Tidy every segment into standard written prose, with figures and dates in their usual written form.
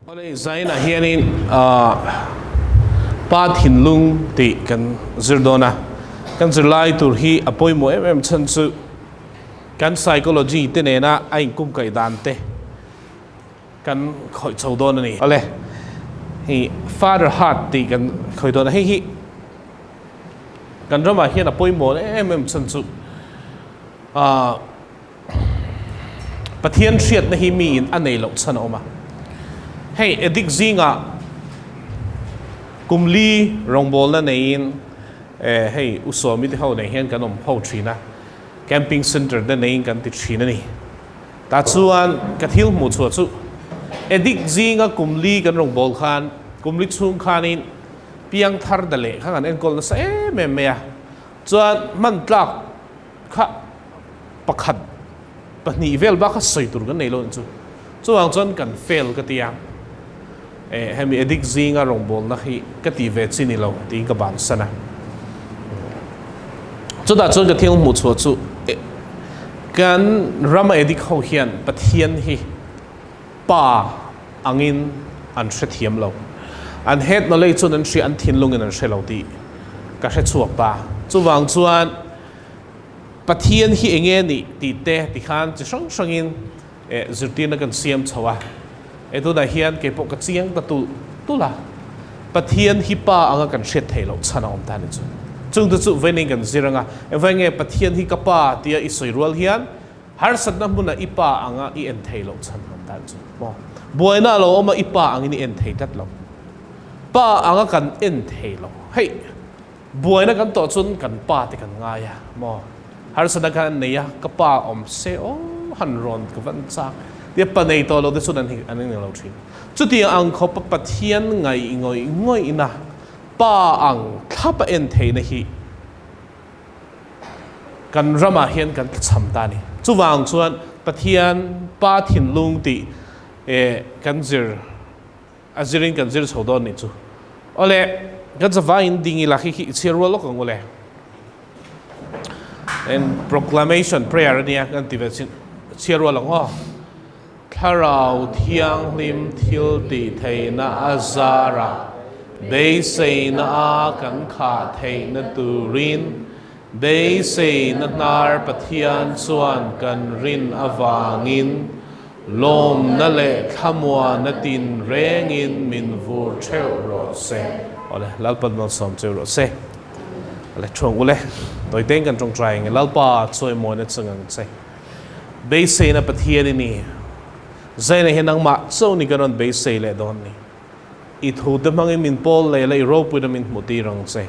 Awle Zainah hianin Pa thinlung tih kan zir dawn a, kan zirlai tur hi a pawimawh em em chhan chu kan psychology te nena a inkumkaih dan te kan khawih chho dawn a ni. Awle hei Father Heart tih kan khawih dawn a, hei hi kan ramah hian a pawimawh em em chhan chu Pathian hriatna hi miin a nei loh chhan a awm a. Hei addict zingah kum li rawngbawlna neiin hei U Sawmi te ho nei hian kan awm ho thin a, camping centre te neiin kan ti thin a ni. Tah chuan ka thil hmuh chhuah chu addict zinga kum li kan rawngbâwl khan kum li chhung khanin piang thar da leh kha kan enkawl nasa em em mai a, chuan hman tlak kha pakhat pahnih vel bak kha sawi tur kan nei lo chu chuvang chuan kan fail ka ti a eh hemi addict zinga rawngbawlna hi ka ti ve chi ni lo tiin ka bansan a chutah chuan ka thil hmuh chhuah chu kan rama addict ho hian Pathian hi pa angin an hrethiam lo. An head knowledge chuan an hria, an thinlungin an hre lo tih ka hre chhuak ta. Chuvang chuan Pathian hi enge nih tih te tikhan chi hrang hrangin zirtirna kan siam chho a. E tunah hian kei pawh ka chiang ta tulh tulh a. Pathian hi Pa anga kan hriat theih loh chhan a awm ta a ni chu. Chungte chu vawiin kan zir anga, engvai nge Pathian hi ka Pa tia i sawi rual hian Harsatna hmunah i pa anga i en thei loh chhan han dan chu maw? Buaina a lo awm a, i pa angin i en thei tlat lo. Pa anga kan en thei lo. Hei, buaina kan tawh chuan kan pa te kan ngai a maw? Harsatna khan an nei a, ka pa awm se aw, han rawn ka van chak. Tia pa nei tawh lo te chuan an an eng lo thin. Chutiang ang khawpa Pathian ngaih ngawih ngawihna, pa ang thlapa en theihna hi Kan ramah hian kan tlachham ta a ni. Chuvang chuan Pathian Pa thinlung tih kan zir a zirin kan zir chho dawn nih chu. Awle, kan zavaiin ding ila khi khi i chhiar rual lawk ang ule. And proclamation prayer ania kan ti ve chin chhiar rual ang aw. Thlarau Thianghlim thil tih theihna a zara beiseina a kan khah theihna turin beiseina hnar Pathian chuan kan rin avangin lawmna leh thlamuana tin rengin min vur theuh rawh se. Awle, Lalpan malsawm cheu rawh se. Awle, thuang ule, tawiteng kan tawngtai ang e. Lalpa chawimawina chang ang che. Beiseina Pathian i ni. Zaina hi nangmah chauh ni kan rawn beisei leh dawn ni. I thute hmangin min pawl leh la, i ropuina min hmuh tir ang che.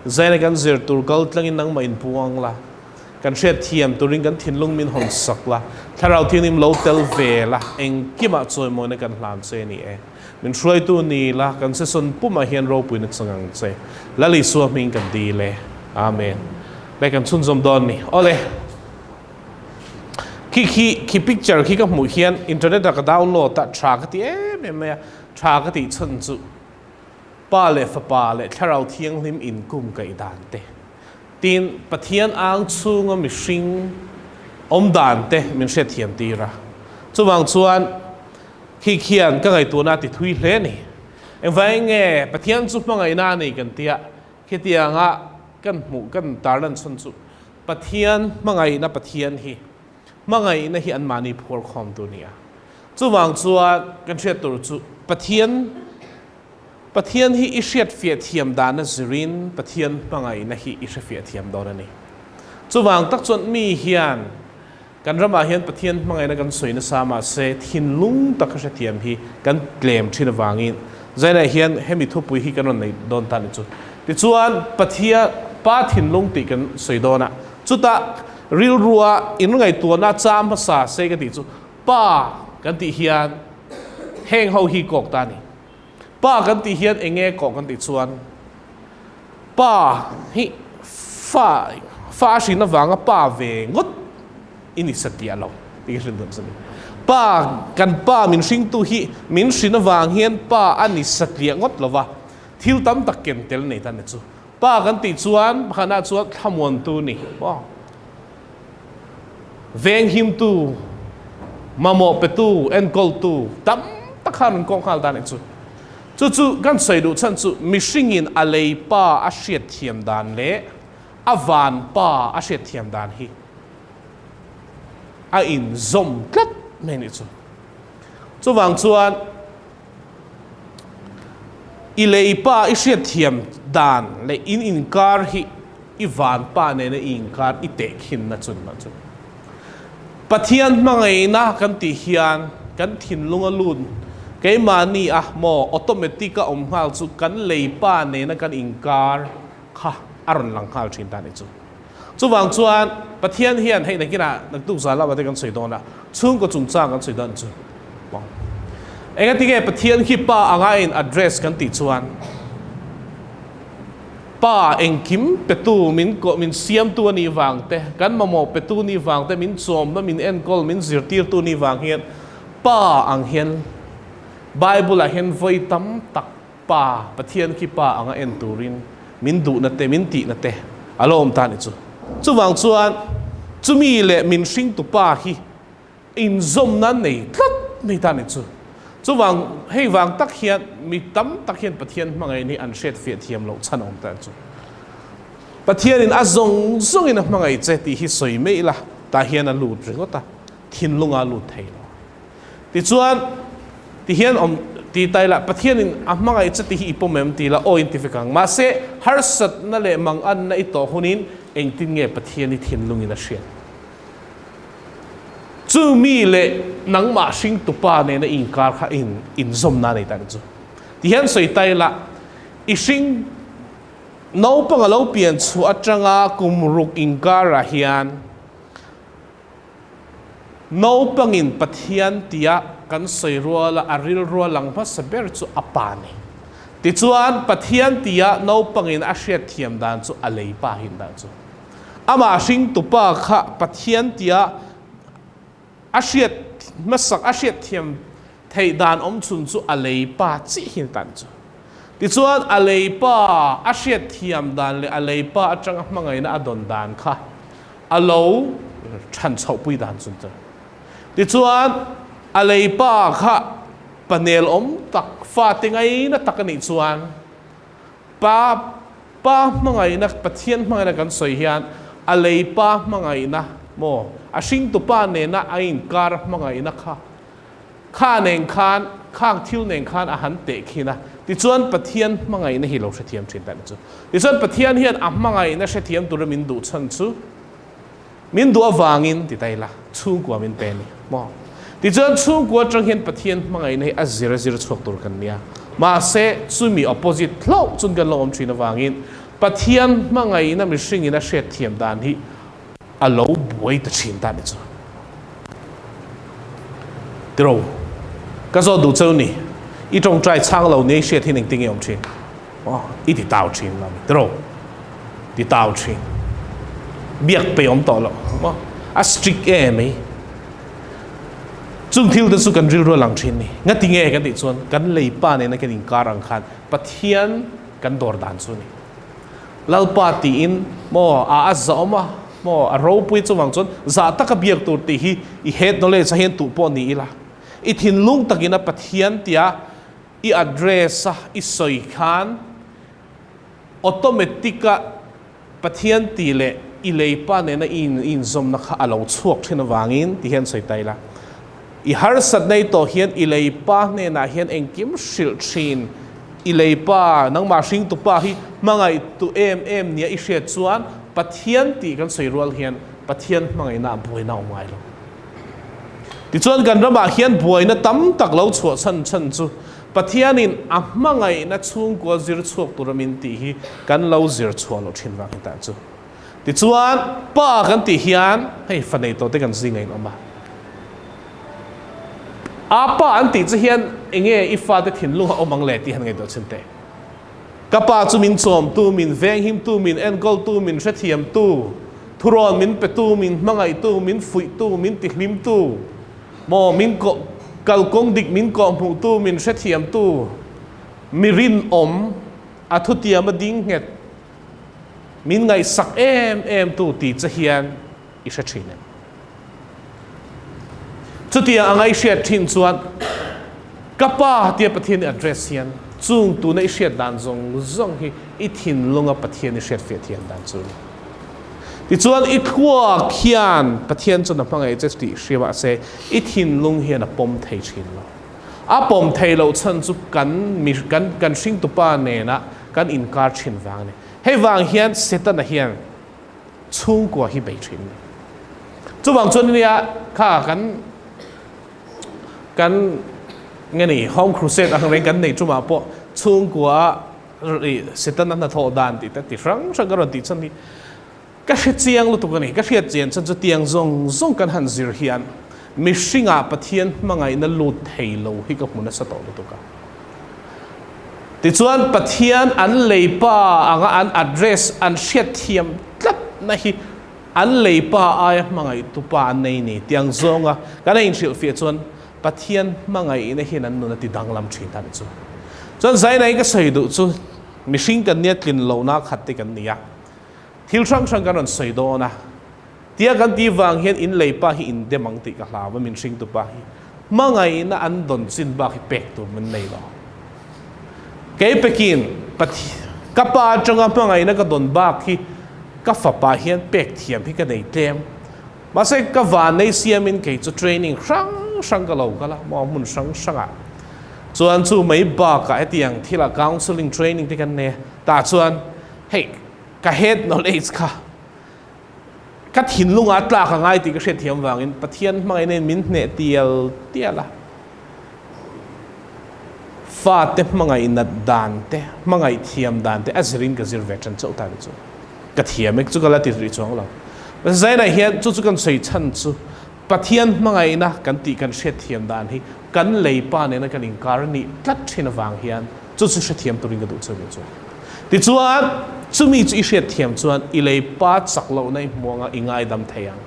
Zaina kan zir tur kal tlangin nangmah in puang la, kan hriat thiam turin kan thinlung min hawn sak la, Thlarau Thianghlim lo tel ve la, engkimah chawimawina kan hlan che ni e. Min hruaitu ni la, kan sesawn pumah hian ropuina chang ang che. Lal Isua hming kan dil e. Amen. Leh kan chhunzawm dawn ni. Awle. Khi khi khi picture khi ka hmuh hian internet ah ka download a tha ka ti em em mai a, tha ka tih chhan chu Pa leh Fapa leh Thlarau Thianghlim inkum kaih dan te, tin Pathian ang chhunga mihring awm dan te min hriatthiam tir a. Chuvang chuan khi khian ka ngaihtuahna a ti thui hle a ni. Engvangin nge Pathian chu hmangaihna a nei kan tia khitianga kan hmuh kan tarlan chhan chu Pathian hmangaihna Pathian hi hmangaihna hi anmahni phuar khawm tur nia. Chuvang chuan kan hriat tur chu Pathian Pathian hi i hriat fiah thiam dana zirin Pathian hmangaihna hi i hrefiah thiam dawn a ni. Chuvang tak chuan mi hian kan ramah hian Pathian hmangaihna kan sawi nasa mahse thinlung taka hrethiam hi kan tlem thin avangin Zainah hian hemi thupui hi kan rawn nei dawn ta ni chu. Tichuan, Pathian, Pa thinlung tih kan sawi dawn a, chutah rilrua in ngaihtuahna cham hmasa se ka tih chu Pa kan tih hian heng ho hi kawk ta a ni. Pa kan tih hian eng nge kawk kan tih chuan Pa hi fa, fa a hrin avanga pa ve ngawt i ni satliah lo tih ka hrin duh a ni. Pa, kan pa min hringtu hi min hrin avang hian pa a ni satliah ngawt lo va, Thil tam tak ken tel nei ta ni chu. Pa kan tih chuan pakhatna chuan thlamuantu ni maw? Venghimtu, mamawh petu, enkawltu tam tak khan rawn kawng nghal ta nih chu. Chu chu kan sawi duh chhan chu mihringin a lei pa a hriat thiam dan leh a van pa a hriat thiam dan hi a inzawm tlat mai nih chu. Chuvang chuan i lei pa i hriat thiam dan leh in inkar hi i van pa nena i inkar i tehkhinna chun mah chu. Pathian hmangaihna kan tih hian kan thinlung a lut keimahni a maw automatic a awm nghal chu kan lei pa nena kan inkar kha a rawn lang nghal thin ta a nih chu. Chuvang chuan Pathian hian hei nakinah naktuk zan lamah te kan sawi dawn a, chhungkaw chungchang kan sawi dawn chu maw. Engatinge Pathian khi pa anga in address kan tih chuan Pa engkim petu min koh min siamtu a nih vang te, kan mamawh petu nih vang te, min chawmna, min enkawl, min zirtirtu nih vang hian Pa ang hian Bible ah hian vawi tam tak Pa, Pathian khi Pa anga en turin min duhna te, min tihna te a lo awm ta a ni chu. Chuvang chuan chumi leh min hringtu Pa hi inzawmna nei tlat mai ta a ni chu. Chuvang, hei vang tak hian mi tam tak hian Pathian hmangaih hi an hriat fiah thiam loh chhan a awm ta a ni chu. Pathianin a zawng zawngin a hmangaih che tih hi sawi mai ila, tah hian a lut ringawt a, thinlunga a lut thei lo. Tichuan, ti hian awm ti ta ila, Pathianin a hmangaih che tih hi i pawm em ti ila, aw in ti vek ang. Mahse, harsatna leh manganna i tawh hunin engtin nge Pathian i thinlungin a hriat? Chu mi leh nangmah hringtupa nena i inkar kha in inzawmna a nei ta nih chu. Ti hian sawi ta ila, i hring naupang a lo pian chhuah atanga kum ruk inkarah hian naupangin Pathian tia kan sawi ruala a rilrua lang hmasa ber chu a pa ni. Tichuan, Pathian tia naupangin a hriatthiam dan chu a lei pa hin dan chu. Amah hringtupa kha Pathian tia a hriat hmasak, a hriatthiam theih dan awm chhun chu a lei pa chiah hi tan chu. Tichuan a lei pa a hriatthiam dan leh a lei pa atanga hmangaihna a dawn dan kha a lo than chhohpui dan chun chu. Tichuan a lei pa kha panel awm tak, fate ngaina tak a nih chuan Pa Pa hmangaihna, Pathian hmangaihna kan sawi hian a lei pa hmangaihna maw, a hringtu pa nena a inkar hmangaihna kha, kha nen khan, khang thil nen khan a han teh khin a, tichuan Pathian hmangaihna hi lo hrethiam thin ta ni chu. Tichuan Pathian hian a hmangaihna hrethiam tura min duh chhan chu min duh avangin ti ta ila, chhungkua min pe a ni maw? Tichuan chhungkua atang hian Pathian hmangaihna hi a zir a zir chhuak tur kan nia. Mahse, chumi opposite hlauh chun kan lo awm thin avangin Pathian hmangaihna mihringin a hriatthiam dan hi a lo buai ta thin ta ni chu. Tiro, ka zawt duh cheu ni, i tawngtai chhang lo nia i hriat hian engtin nge awm thin? Aw, i ti tau thin lo mi tiro, ti tau thin. Biak pe awm tawh lo maw? A strict e mai. Chung thil te chu kan rilru a lang thin ni. Ngati nge kan tih chuan kan leipa nena kan inkar ang khan Pathian kan dawr dan chu ni. Lalpa tiin maw a a zah awm a maw a ropui chuvang chuan zah taka biak tur tih hi i head knowledge a hian tuh pawh ni ila. I thinlung takin a Pathian tia I address a i sawi khan automatic a Pathian tih leh i leipa nena i inzawmna kha a lo chhuak thin avangin ti hian sawi ta ila. I harsat nei tawh hian i leipa hnenah hian engkim hrilh thin. I leipa, nangmah hringtupa hi hmangaihtu em em nia i hriat chuan Pathian tih kan sawi rual hian Pathian hmangaihna ah buaina a awm ngai lo. Tichuan kan ramah hian buaina tam tak lo chhuah chhan chhan chu Pathianin a hmangaihna chhungkua zir chhuak tura min tih hi kan lo zir chhuah loh thin vang hi tah chu. Tichuan pa kan tih hian hei fa nei tawh te kan zing a inawm a. A pa an tih che hian enge i fate thinlung a awm ang le tih han ngaihtuah chhin teh. Ka pa chu min chawmtu, min venghimtu, min enkawltu, min hrethiamtu, thurawn min petu, min hmangaihtu, min fuihtu, min tihlimtu, maw, min kawh, kalkawng dik min kawhhmuhtu, min hrethiamtu, mi rinawm, a thutiama ding nghet, min ngaihsak em em tu ti che hian i hre thin em? Chutiang anga i hriat thin chuan. Ka Pa tia Pathian i address hian chung tuna i hriat dan zawng zawng hi i thinlunga Pathian i hriatfiah thiam dan chu a ni. Tichuan i thluak hian Pathian chuan a hmangaih che tih hria mahse i thinlung hian a pawm thei thin lo. A pawm thei loh chhan chu kan mi kan kan hringtupa nena kan inkar thin vang a ni. Hei vang hian Setana hian chhungkua hi bei thin a ni. Chuvang chuan nia kha kan kan nge ni Home Crusade ang reng kan nei tumah pawh chhungkua Setana hnathawh dan tih te ti hrang hrang ka rawn tih chuan hi ka hre chiang lutuk a ni. Ka hriat chian chuan chutiang zawng zawng kan han zir hian mihringah Pathian hmangaihna lut thei lo hi ka hmu nasa tawh lutuk a. Tichuan Pathian an leipa anga an address an hriat thiam tlatna hi an leipa aia hmangaihtu pa an nei ni tiang zawnga kan a inhrilhfiah chuan Pathian hmangaihna hian an nun a ti danglam thin ta ni chu. Chuan Zainai ka sawi duh chu mihring kan nia tlin lohna khat te kan ni a, thil hrang hrang kan rawn sawi dawn a, tia kan tih vang hian in leipa hi in dem ang tih ka hlau a, min hringtu pa hi hmangaihna an dawn chin bak hi pek tur min nei lo. Kei pekin ka pa atanga hmangaihna ka dawn bak hi ka fapa hian pek thiam hi ka nei tlem. Mahse ka van nei siamin kei chu training hrang hrang ka lo kal a, maw hmun hrang hrangah chuan chu mai bakah hetiang thilah counselling training te kan nei a, tah chuan hei ka head knowledge kha Ka thinlungah tlak a ngai tih ka hriatthiam vangin Pathian hmangaihna in min hneh tial tial a. Fate hmangaih nat dan te, hmangaih thiam dan te a zirin ka zir ve tan chauh ta ni chu. Ka thiam e chu ka la ti rih chuang lo. Zainah hian chu chu kan sawi chhan chu Pathian hmangaihna kan tih kan hriatthiam dan hi kan leipa nena kan inkar nih tlat thin avang hian Chu chu hrethiam turin ka duh chu ni chu. Tichuan, chumi chu i hriatthiam chuan i lei pa chak lohna i hmu anga i ngaidam thei ang.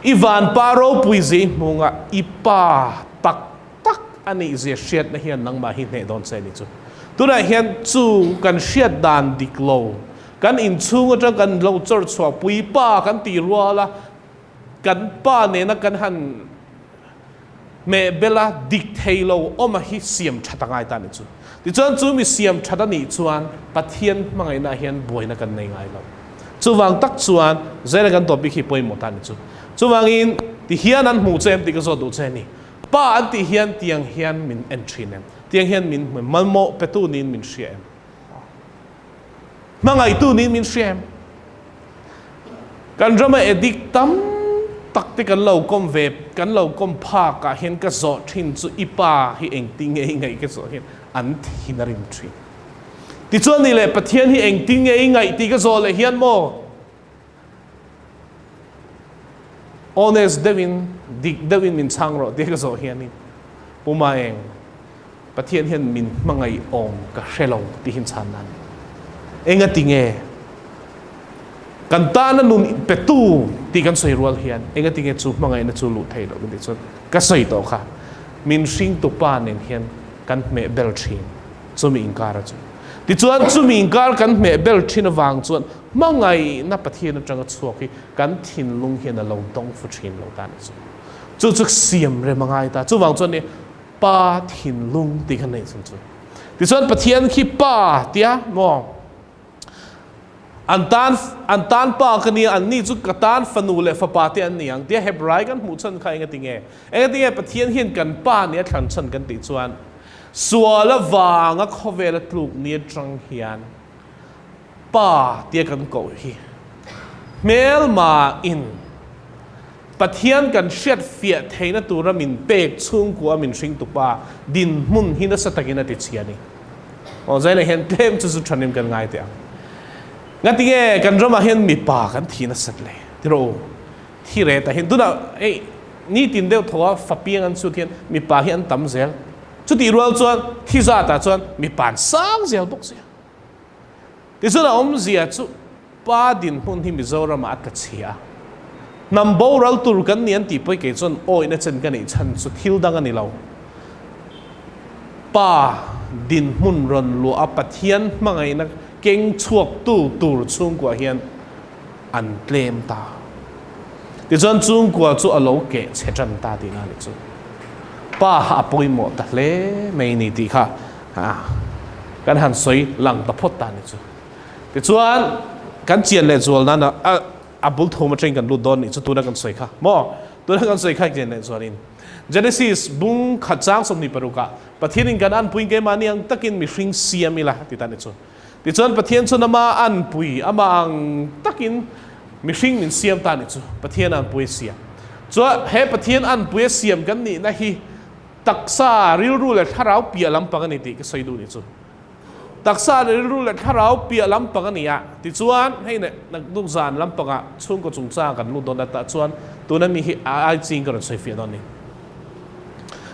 I van pa ropui zia i hmu anga i pa tak tak a nih zia hriatna hian nangmah hi hneh dawn che ni chu. Tunah hian chu kan hriat dan dik lo, kan inchhung atang kan lo chawr chhuah pui pa kan tih rual a, kan pa nena kan han Hmehbela dik thei lo awma hi siam that a ngai ta ni chu. Tichuan chu mi siam that a nih chuan Pathian hmangaihna ah hian buaina kan nei ngai lo. Chuvang tak chuan Zaina kan topic hi pawimawh ta ni chu. Chuvangin ti hian an hmuh che em tih ka zawt duh che a ni. Pa an tih hian tiang hian min en thin em? Tiang hian min hmu em? Mamawh petu niin min hria em? Hmangaihtu niin min hria em? Kan rama addict tam tak te kan lo kawm ve, kan lo kawm phak ah hian ka zawh thin chu i pa hi engtin nge i ngaih ka zawh hian an thin a rim thin. Tichuan ni leh Pathian hi engtin nge i ngaih tih ka zawh leh hian maw honest deuhin, dik deuhin min chhang rawh tih ka zawh hianin Pu Maeng, Pathian hian min hmangaih awm ka hre lo tih hi chhan a ni. Engati nge kan tana nun petu tih kan sawi rual hian engati nge chu hmangaihna chu luh thei loh kan tih chuan ka sawi tawh kha min hringtu pa nen hian kan hmeh bel thin chumi inkara chu. Tichuan chumi inkar kan hmeh bel thin avang chuan hmangaihna Pathian atanga chhuak hi kan thinlung hian a lo dawng fu thin lo ta a ni chu. Chu chu siam rem a ngai ta. Chuvang chuan ni Pa thinlung ti kha nei chung chu. Tichuan Pathian khi Pa tia maw an tan an tan pa ka nia an ni chu ka tan fanu leh fapa te an ni ang tia Hebrai kan hmuh chhan kha enga tinge enga tinge Pathian hian kan pa nia thlan chhan kan tih chuan sual avanga khawvela tluk ni atang hian Pa tia kan koh hi hmelma in Pathian kan hriat fiah theihna tura min pek chhungkua min hringtu pa dinhmun hi nasa takin a ti chhia a ni. Aw zainah hian tlem chu zu thanim kan ngai teh ang. Ngatinge kan ramah hian mipa kan thi nasat le tiraw u. Thi retah hian tunah hei nitin deuh thaw a fapiang an chhut hian mipa hi an tam zel. Chutih rual chuan thi zatah chuan mipa an sang zel bawk sia. Tichuan a awmzia chu pa dinhmun hi Mizoramah a tla chhia a, hnam boral tur kan ni an tih pawh hi kei chuan awihna chen ka neih chhan chu thil dang a ni lo. Pa dinhmun rawn luah a Pathian hmangaihna keng chhuaktu tur chhungkua hian an tlem ta. Tichuan chhungkua chu a lo keh chhe tan ta tihna a ni chu. Pa kha a pawimawh ta hle mai ni tih kha kan han sawi lang ta phawt ta ni chu. Tichuan kan chian leh zual nan a a bul thum atangin kan lut dawn nih chu tuna kan sawi kha maw? Tuna kan sawi kha chian leh zualin Genesis bung khat chang 26 ah Pathianin kan anpuiin keimahni ang takin mihring siam ila ti ta ni chu. Tichuan Pathian chuan ama anpui, ama ang takin mihring min siam ta ni chu. Pathian anpui a siam. Chuan he Pathian anpui a siam kan nihna hi taksa, rilru leh thlarau piah lampang a ni tih ka sawi duh ni chu. Taksa leh rilru leh thlarau piah lampang a ni a. Tichuan hei leh nakduk zan lampangah chhungkaw chungchang kan lut dawn atah chuan tuna mi hi a ai ching ka rawn sawi fiah dawn ni.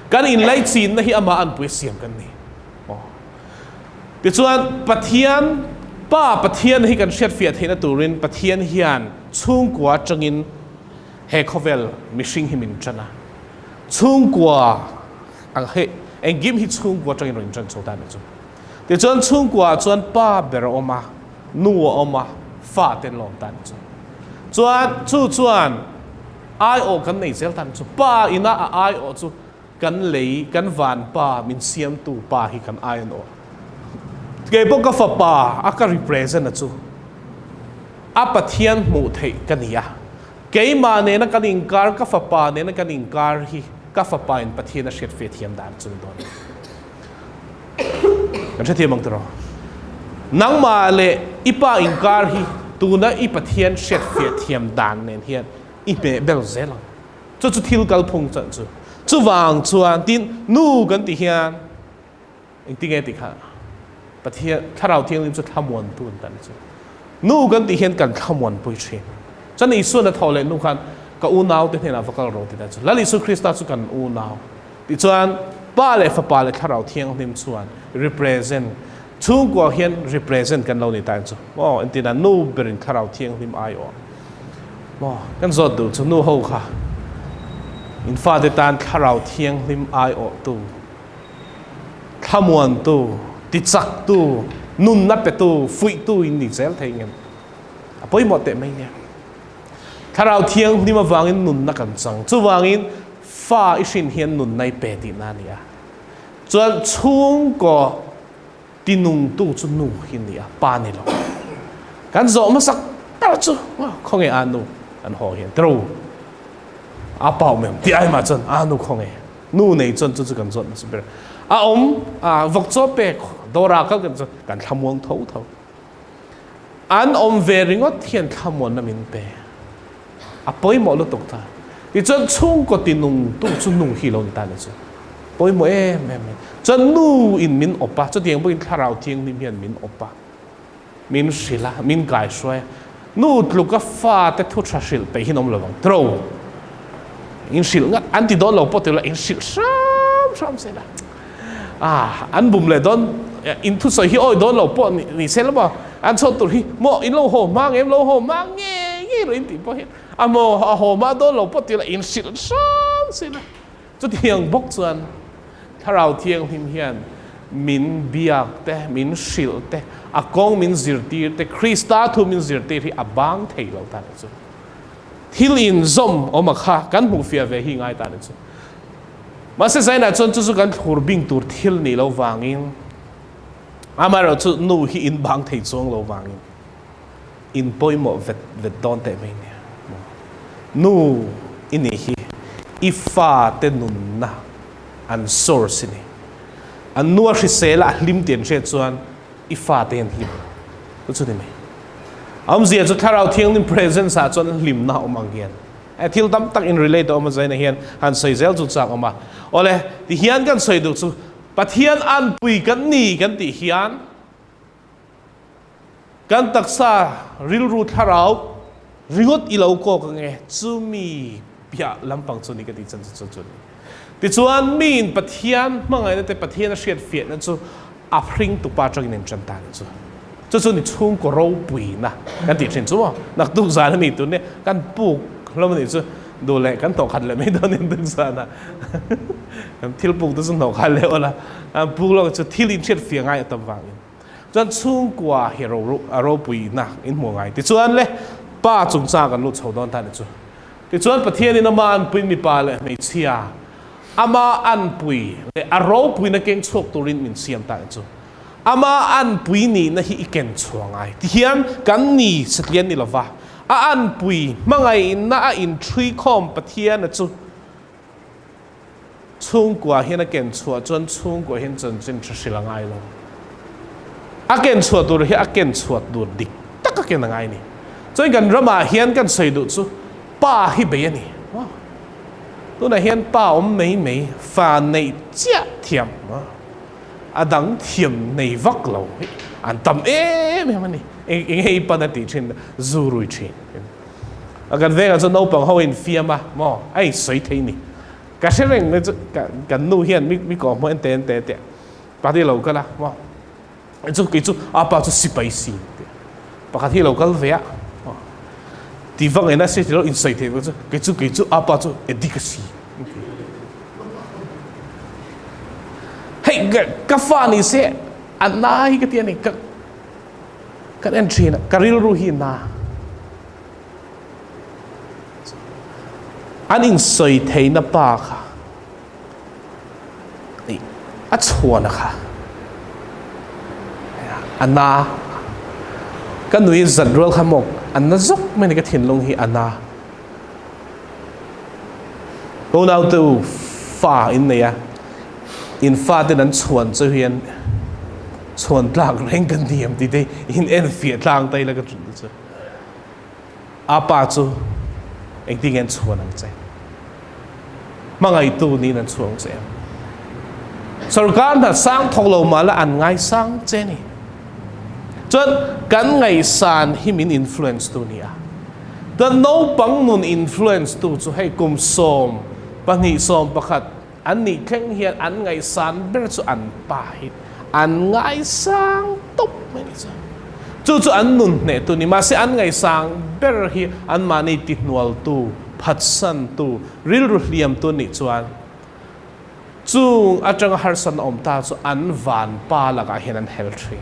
Kan inlaichinna hi amah anpui a siam kan ni. Aw. Tichuan, Pathian, Pa Pathian hi kan hriatfiah theihna turin Pathian hian chhungkua atangin he khawvel mihring hi min tan a. Chhungkua ang hei engkim hi chhungkua atangin rawn intan chho ta a nih chu. Tichuan, chhungkua ah chuan pa ber a awm a, nu a awm a, fa te an lo awm ta a nih chu. Chuan, chu chuan aiawh kan nei zel ta a nih chu. Pa ina a aiawh chu Kan lei, kan van pa, min siamtu pa hi kan ai an aw. Kei pawh ka fapa a ka represent a chu a Pathian hmuh theih ka ni a. Keimah nena kan inkar, ka fapa nena kan inkar hi ka fapa in Pathian a hriat fe thiam dan chu ni dawn. Kan hrethiam ang tiraw? Nangmah leh i pa inkar hi tuna i Pathian hriat fe thiam dan nen hian i hmeh bel zel ang. Chu chu thil kalphung chuan chu. Chuvang chuan tin nu kan tih hian engtinge tih kha Pathian Thlarau Thianghlim chu thlamuantu an tan chu. Nu kan tih hian kan thlamuanpui thin. Chuan Isuan a thawh leh nu khan ka unau te hnenah va kal rawh ti ta chu. Lal Isu Krista chu kan unau. Tichuan Pa leh Fapa leh Thlarau Thianghlim chuan represent chhungkua hian represent kan lo ni ta chu. Maw entina nu berin Thlarau Thianghlim aiawh. Maw kan zawt duh chu nu ho kha in fate tan Thlarau Thianghlim aiawhtu, thlamuantu, tichaktu, nunna petu, fuihtu in ni zel thei ngem? A pawimawh teh mai nia. Thlarau Thianghlim avangin nunna kan chang. Chuvangin fa i hrin hian nunna i pe tihna a ni a. Chuan chhungkaw tinungtu chu nu hi ni a, pa ni lo. Kan zawh hmasak ber chu khawnge a nu an haw hian tiro a pau mem ti ai mah chuan a nu khawnge nu nei chuan chu chu kan zawt hmasa ber. A awm a vawk chaw pek dawrah kal kan chu kan thlamuang tho tho. An awm ve ringawt hian thlamuanna min pe. A pawimawh lutuk ta. Tichuan chhungkaw tinungtu chu nu hi lo ni ta ni chu. Pawimawh em em mai. Chuan nu in min awp a, chutiang bawkin thlarau thianghlim hian min awp a, min hrilh a, min kaihruai a. Nu tluka fate thu tha hrilh peih hi an awm lo vang. Tro in hrilh ngat an ti dawn lo pawh ti lo, in hrilh hram hram se la. Ah, an bum leh dawn, in thusawi hi awi dawn lo pawh ni se la maw? An chhuat tur hi maw in lo haw hma ngem, lo haw hma ngei ngei rawh in tih pawh hian a maw a haw hma dawn lo pawh ti la in hrilh hram se la. Chutiang bawk chuan Thlarau Thianghlim hian min biak te, min hrilh te, a kawng min zirtir te, Krista thu min zirtir hi a bang thei lo ta ni chu. Thil inzawm awm a kha kan hmuh fiah ve hi ngai ta ni chu. Mahse Zainah chuan chu chu kan thlur bing tur thil nih lo vangin amaherawh chu nu hi in bang thei chuang lo vangin in pawimawh vet vet dawn teh mai nia. Nu i nih hi i fate nunna an source i ni. An nu a hrisel a, a hlim tih an hriat chuan i fate hi an hlim. Chu chu ni mai. Awmzia chu Thlarau Thianghlim presence ah chuan hlimna a awm ang hian. He thil tam tak in relate a awm a zaina hian han sawi zel chu chak awm a. Awle, ti hian kan sawi duh chu Pathian anpui kan ni kan tih hian kan taksa rilru thlarau ringawt i lo kawk ange chumi piah lampang chu ni ka tih chan chu chu chu ni. Tichuan miin Pathian hmangaihna te Pathian a hriatfiahna chu a hring tupa atangin in tan ta ni chu. Chu chu ni chhungkaw ropuina kan tih thin chu maw? Naktuk zan a ni tun nia kan puk hlawm a nih chu duh leh kan hnawh khat leh mai dawn in tuk zan ah kan thil puk te chu hnawh khat leh awl a puk lawk chu thil in hriat fiah ngai a tam vangin chuan chhungkua hi a ropuina in hmuh ngai tichuan le pa chungchang kan lut chho dawn ta ni chu. Tichuan Pathianin ama anpui mipa leh hmeichhia. Ama anpui leh a ropuina keng chhuak turin min siam ta ang chu. Ama anpui nihna hi i ken chhuah ngai. Tihian kan ni satlian ni lova, a anpui hmangaihna a inṭhui khawm Pathiana chu chhungkua hian a ken chhuah chuan chhungkua hian chanchin ṭha hrilh a ngai lo. A ken chhuah tur hi a ken chhuah tur dik tak a ken a ngai a ni. Chuan kan ramah hian kan sawi duh chu pa hi bei a ni. Tunah hian pa awm mai mai, fa neih chiah thiam a dang thiam nei vak lo hi an tam em em a ni. Eng eng hei pan a tih thin zu rui thin. A kan vengah chuan naupang ho in fiam a maw a in sawi thei ni. Ka hre reng mai chu kan nu hian mi mi kawh hmuh en te en te teh pakhat hi a lo kal a maw chu kei chu a pa chu sipai si pakhat hi a lo kal ve a ti vang ena se ti lo in sawi thei chu kei chu kei chu a pa chu edik a si hei ka fa ni se a na hi ka ti a ni ka kan en thin a ka rilru hi na an in sawi thei na pa kha a chhuan a kha a na ka nui zat rual kha maw a na zawk mai ni ka thinlung hi a na unau te u fa in nei a in fa ten an chhuan chu hian chhuan tlak reng kan ni em tih te in en fiah tlang ta ila ka chu A pa chu engtin nge an chhuan ang che? Hmangaihtu niin an chhuang che em? Sorkar hna sang thawk lo mah la an ngaisang che ni. Chuan kan ngaihsan hi min influence tu ni a. Chuan naupang nun influence tu chu hei kum 12 11 an nih thleng hian an ngaihsan ber chu an pa hi an ngaisang tawp mai ni chu. Chu chu an nun hneh tu ni. Mahse an ngaisang ber hi anmahni tihnualtu, phatsantu, rilru hliamtu nih chuan chung atanga harsatna awm ta chu an vanpa lakah hian an hel thin.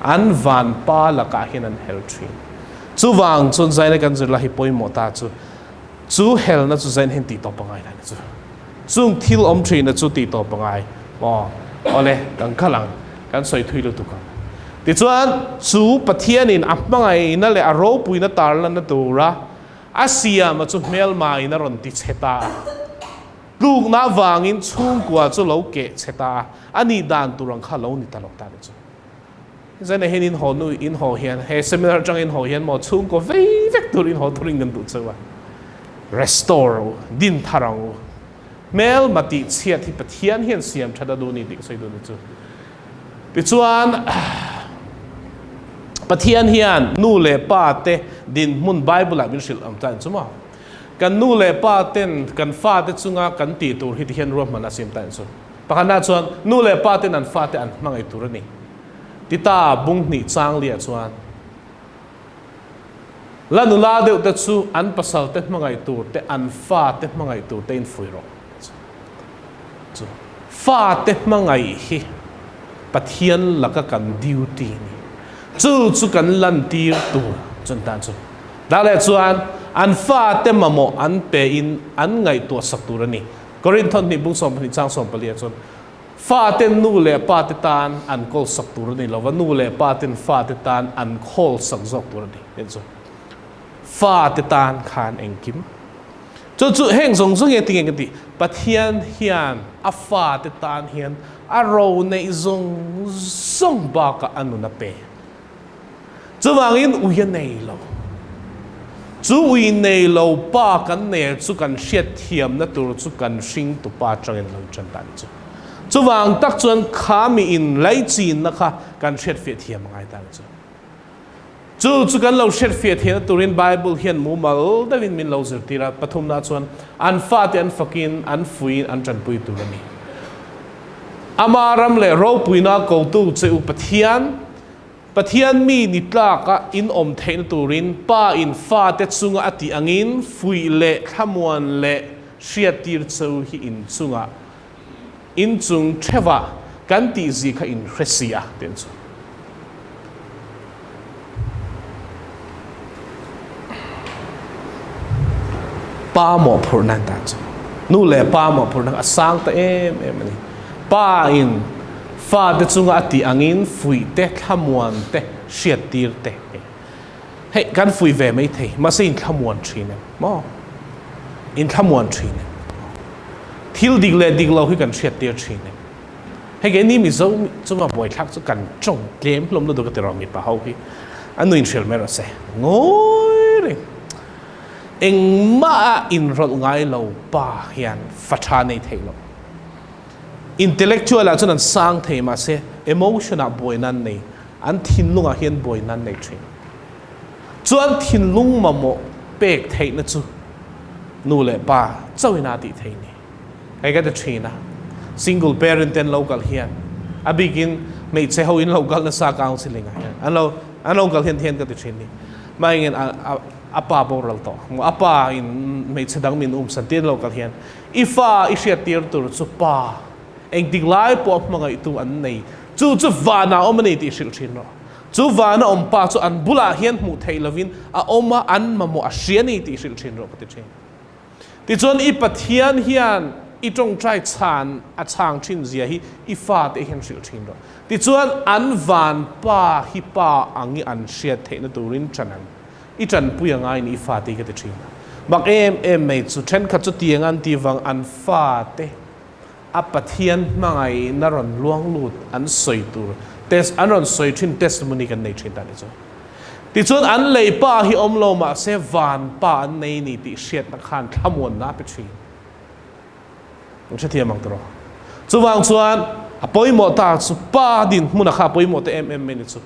An vanpa lakah hian an hel thin. Chuvang chuan zaina kan zirlai hi pawimawh ta chu Chu helna chu zain hian tih tawp a ngai lai chu. Chung thil awm thina chu tih tawp a ngai maw? Awle, kan kal ang, kan sawi thui lutuk ang. Tichuan, chu Pathianin a hmangaihna leh a ropuina tarlanna tura a siama chu hmelmain a rawn ti chhe ta a. Tlukna avangin chhungkua chu lo keh chhe ta a, a nih dan tur ang kha lo ni ta lo ta ni chu. Zan ah hian in haw nu in haw hian he seminar atang in haw hian maw chhungkaw vei vek tur in haw turin kan duh cheu a, restore u, din thar ang u. Hmelma tih chhiat hi Pathian hian siam that a duh ni tih ka sawi duh ni chu. Tichuan Pathian hian nu leh pa te dinhmun Bible ah min hrilh ang ta chu maw. Kan nu leh pa ten kan fate chunga kan tih tur hi ti hian ruahman a siam ta chu. Pakhatna chuan nu leh pa ten an fate an hmangaih tur a ni. Tita bung hnih chang liah chuan la nula deuh te chu an pasal te hmangaih tur te an fa te hmangaih tur te in fui rawh chu fa te hmangaih hi Pathian laka kan duty a ni. Chu chu kan lantir tur chuan tan chu dah leh chuan an fa te mamawh an pe in an ngaihtuah sak tur a ni. Korinth hnih bung 12 chang 14 ah chuan Faten nu leh pate tan an kawlsak tur a ni lo va, nu leh paten fate tan an khawlsak zawk tur a ni tih chu fate tan khan engkim chu chu heng zawng zawng hian tinge ka tih Pathian hian a fate tan hian a ro neih zawng zawng bakah a nun a pe. Chuvangin ui a nei lo. Chu ui nei lo pa kan nei chu kan hriatthiamna tur chu kan hringtu pa atangin lo ṭan ta a ni chu. Chuvang tak chuan kha mi in laichinna kha kan hriatfiah thiam a ngai ta a ni chu. Chu chu kan lo hriatfiah theihna turin Bible hian mumal deuhin min lo zirtir a, pathumna chuan an fate an fakin an fuiin an ṭanpui tur a ni. Ama ram leh ropuina kotu che u Pathian, Pathian mi ni tlaka in awm theihna turin Pa in fate chunga a tih angin fuih leh thlamuan leh hriattir cheu hi in chungah in chung theuhah kan tih zi kha in hre si a tih an sawi. Pa mawhphurhna an dan chu nu leh pa mawhphurhna a sang ta em em a ni. Pa in fate chunga a tih angin fuih te, thlamuan te, hriattir te hei kan fuih ve mai thei mahse in thlamuan thin em maw? In thlamuan thin em? Thil dik leh dik lo hi kan hriattir thin em? Hei keini Mizo chunga buaithlak chu kan tawng tlem hlawm lutuk a ti rawh mipa ho hi a nu inhrilh mai rawh se. Ngawi reng. Engmah a inrawlh ngai lo pa hian fa tha nei thei lo. Intellectual ah chuan an sang thei mahse emotion ah buaina an nei, an thinlung ah hian buaina an nei thin. Chuan thinlung mamawh pek theihna chu nu leh pa chauhin a tih thei ni. Hei ka ti thin a, single parent te an lo kal hian a bikin hmeichhe ho in lo kal nasa counselling ah hian an lo an lo kal hian thian ka ti thin ni. Mahengin a a pa boral tawh a pa in hmeichhe dang min um san tir lo kal hian i fa i hriat tir tur chu pa engtik lai pawh hmangaihtu an nei chu chu vanah awm a ni tih hrilh thin rawh. Chu vana awm pa chu an bulah hian hmuh theih lovin a awm a, an mamawh a hria a ni tih hrilh thin rawh ka ti thin. Tichuan i Pathian hian i tawngtai chhan a chhang thin zia hi i fate hian hrilh thin rawh. Tichuan an van pa hi pa ang i an hriat theihna turin ṭan ang. I ṭanpui a ngai ni i fate hi ka ti thin a. Mak em em mai chu ṭhenkhat chu tiang an ti vang an fate a Pathian hmangaihna rawn luang lut an sawi tur test an rawn sawi thin testimony kan nei thin ta ni chu. Tichuan an lei pa hi awm lo mahse van pa an nei ni tih hriatna khan thlamuanna a pe thin. An hrethiam ang tiraw? Chuvang chuan a pawimawh ta chu pa dinhmuna kha a pawimawh ta em em mai ni chu.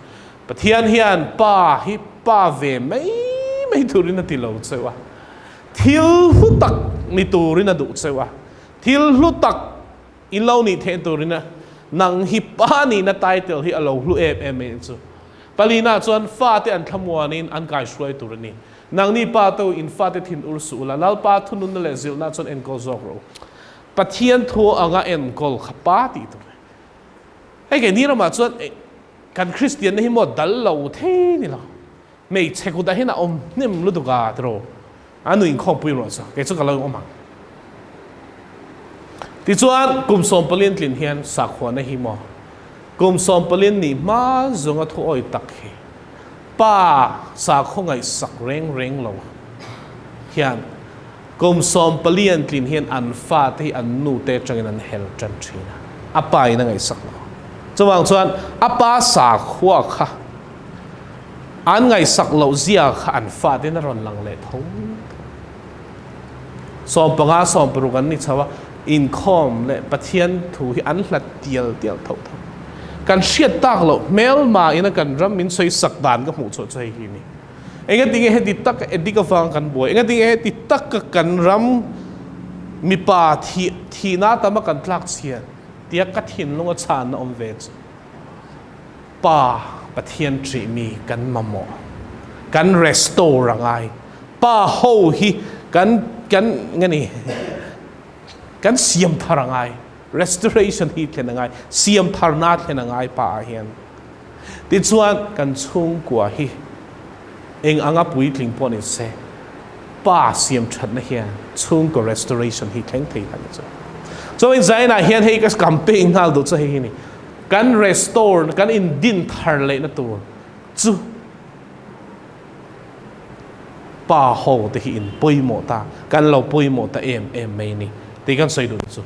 Pathian hian pa hi pa ve mai mai turin a ti lo cheu a, thil hlu tak ni turin a duh cheu a, Thil hlu tak in lo nih theih turin a nang hi pa nihna title hi a lo hlu em em mai chu. Palina chuan fate an thlamuanin an kaihruai tur a ni. Nangni pa to in fate thin ur suh ula, Lalpa thununna leh zilhna chuan enkawl zawk rawh u. Pathian thu anga enkawl kha pa tih tur a ni. Hei keini ramah chuan kan Kristianna hi maw dal lo thei ni lo. Hmeichhe kutah hian a awm hnem lutuk a tiraw? A nu inkhawmpui rawh chu kei chu ka lo awm ang. Tichuan kum sawmpalian tlin hian sakhuana hi maw kum sawmpalian nih hma zunga thu awi tak hi pa sakhaw ngaihsak reng reng lo hian kum sawmpalian tlin hian an fate hi an nute atangin an hel tan thin a, a pa in a ngaihsak lo. Chuvang chuan a pa sakhua kha An ngaihsak loh zia kha an fatin a rawn lang leh tho tho. 15, 60 an ni chho a, inkhawm leh Pathian thu hi an hlat tial tial tho tho. Kan hriat tak loh hmelma ina kan ram min sawi sak dan ka hmuh chhuah chu hei hi a ni. Engatinge heti taka addict avang kan buai? Engatinge heti taka kan ram mipa thih thihna tama kan tlak chhiat tia ka thinlunga chhanna awm ve chu? Pa Pathian ṭihmi kan mamawh. Kan restore a ngai. Pa ho hi kan kan nge ni kan siam thar a ngai. Restoration hi thlen a ngai. Siam tharna thlen a ngai pa ah hian. Tichuan kan chhungkua hi eng anga puitling pawh ni se pa siam thatna hian chhungkaw restoration hi thleng thei ta ni chu. Chuan Zainah hian hei ka campaign nghal duh chu hei hi ni. Kan restore kan in din thar lehna tur chu pa ho te hi in pawimawh ta, kan lo pawimawh ta em em mai ni tih kan sawi duh chu.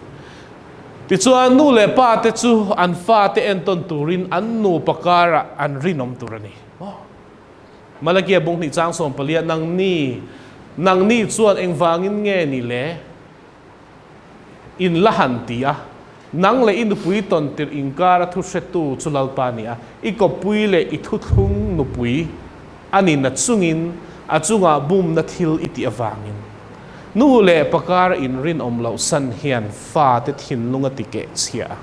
Tichuan nu leh pa te chu an fa te entawn turin an nupa karah an rinawm tur a ni. Malakia bung hnih chang 14 nangni nangni chuan engvangin nge ni le? In la han ti a, Nang leh i nupui tawn tirh inkara thu hretu chu Lalpa ni a, i kawppui leh i thuthlung nupui a ni na chungin a chungah bumna thil i tih avangin. Nu leh pa kara inrinawm loh san hian fate thinlung a ti keh chhia a,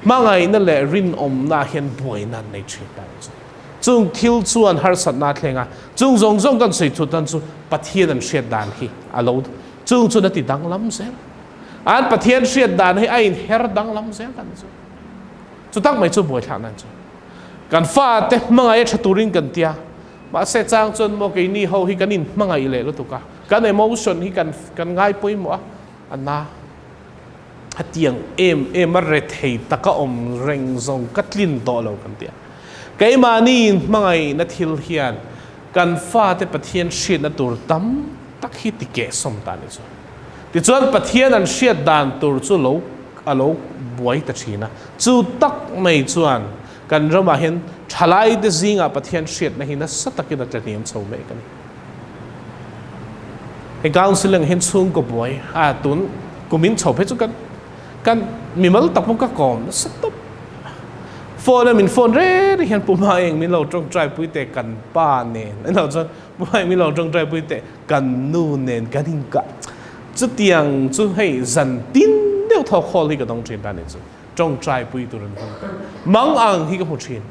hmangaihna leh rinawmna hian buaina an nei thin ta chu. Chung thil chuan harsatna a thleng a, chung zawng zawng kan sawi thut dan chu Pathian an hriat dan hi a lo Chung chuan a ti danglam zel. An Pathian hriat dan hi a inher danglam zel dan chu. Chu tak mai chu buaithlak nan chu. Kan fate hmangaih a tha turin kan tia. Mahse chang chuan maw keini ho hi kan inhmangaih leh lutuk a. Kan emotion hi kan kan ngai pawimawh a, a na. Hetiang em em a rethei taka awm reng zawng ka tlin tawh lo kan ti a. Keimahni hmangaihna thil hian kan fate Pathian hriatna tur tam tak hi ti kehsawm ta a ni chu. Tichuan Pathian an hriat dan tur chu lo a lo buai ta thin a. Chu tak mai chuan kan ramah hian thalaite zingah Pathian hriatna hi nasa takin a tlahniam chho mek a ni. Hei counselling hian chhungkaw buai a tun kumin chho phei chu kan kan mimal tak pawh ka kawm nasa tawp. Phone a min phone reng reng hian Pu Maeng min lo tawngtai pui teh kan pa nen a lo chuan Pu Maeng min lo tawngtai pui teh kan nu nen kan inkah chutiang chu hei zan tin deuh thaw khawl hi ka dawng thin ta ni chu tawngtai pui tur an hmang teh mang ang hi ka hmu thin.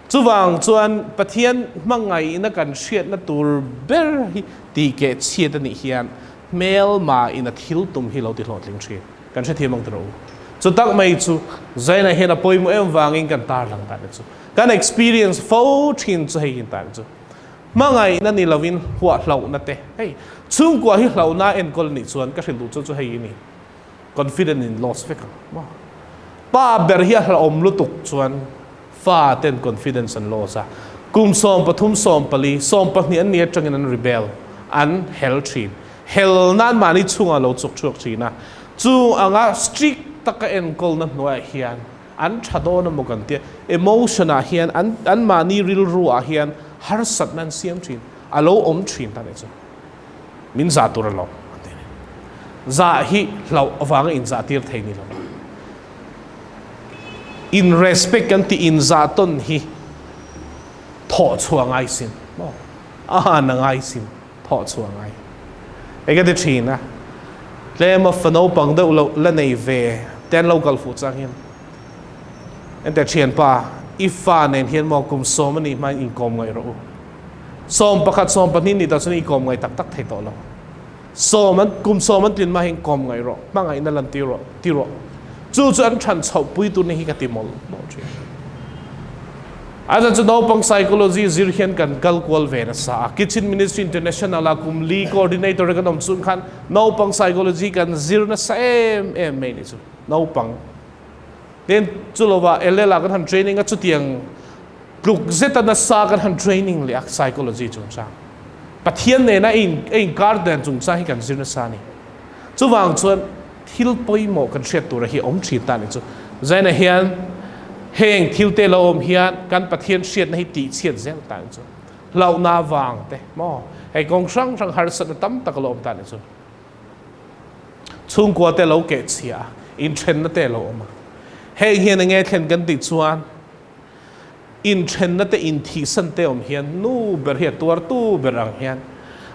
Chuvang chuan Pathian hmangaihna kan hriatna tur ber hi tihkeh chhiat a nih hian hmelma in a thil tum hi lo ti hlawhtling thin. Kan hrethiam ang tiraw u. Chu tak mai chu Zaina hian a pawimawh em vangin kan tarlang ta ni chu. Kan experience fo thin chu hei hi ta ni chu. Hmangaihna ni lovin huahlohna te hei chhungkua hi hlauhna enkawl nih chuan ka hrilh duh chu chu hei hi ni. Confident in loss vek ang maw. Pa ber hi a hlauhawm lutuk chuan fa ten confidence an loss a, kum 13, 14, 12 an nih atangin an rebel, an hel thin. Hel nan mahni chungah lo chuk chhuak thin a, chung anga strict taka enkawlna hnuaiah hian an tha dawn emaw kan tia, emotion ah hian an an mahni rilru ah hian harsatna an siam thin, a lo awm thin ta nih chu. Min zah tur alawm an ti a ni. Zah hi hlauh avanga inzah tir thei ni lo va. In respect kan tih inzah tawn hi thawh chhuah ngai sin maw? A han a ngai sin thawh chhuah ngai. Hei ka ti thin a, tlema fa naupang deuh loh la nei ve te an lo kal fuh chang hian Enteh thianpa, i fa nen hian maw kum sawm a nih hmain inkawm ngaih rawh u. 11, 12 nih tawh chuan i kawm ngaih tak tak thei tawh lo. Sawm an, kum sawm an tlin hma hian kawm ngaih rawh, hmangaihna lan tir rawh, ti rawh. Chu chu an than chhoh pui tur ni hi ka ti mawlh mawlh thin. A chan chu naupang psychology zir hian kan kal kual ve nasa a. Kitchen Ministry International a kum li coordinator kan awm chung khan naupang psychology kan zir nasa em em mai ni chu. Naupang. Tin, chu lovah LL ah kan han training a chutiang Tluk zeta nasa kan han training leh a psychology chungchang. Pathian nena a in a inkar dan chungchang hi kan zir nasa a ni. Chuvang chuan thil pawimawh kan hriat tura hi a awm thin ta a ni chu. Zaina hian heng thil te lo awm hian kan Pathian hriatna hi tihchhiat zel ta a ni chu. Hlauhna vang te maw hei kawng hrang hrang harsatna tam tak a lo awm ta a ni chu. Chhungkua te lo kehchhia a, inthenna te a lo awm a. Heng hian enge thlen kan tih chuan Inthenna te inthihsan te awm hian nu ber hi a tuartu ber ang hian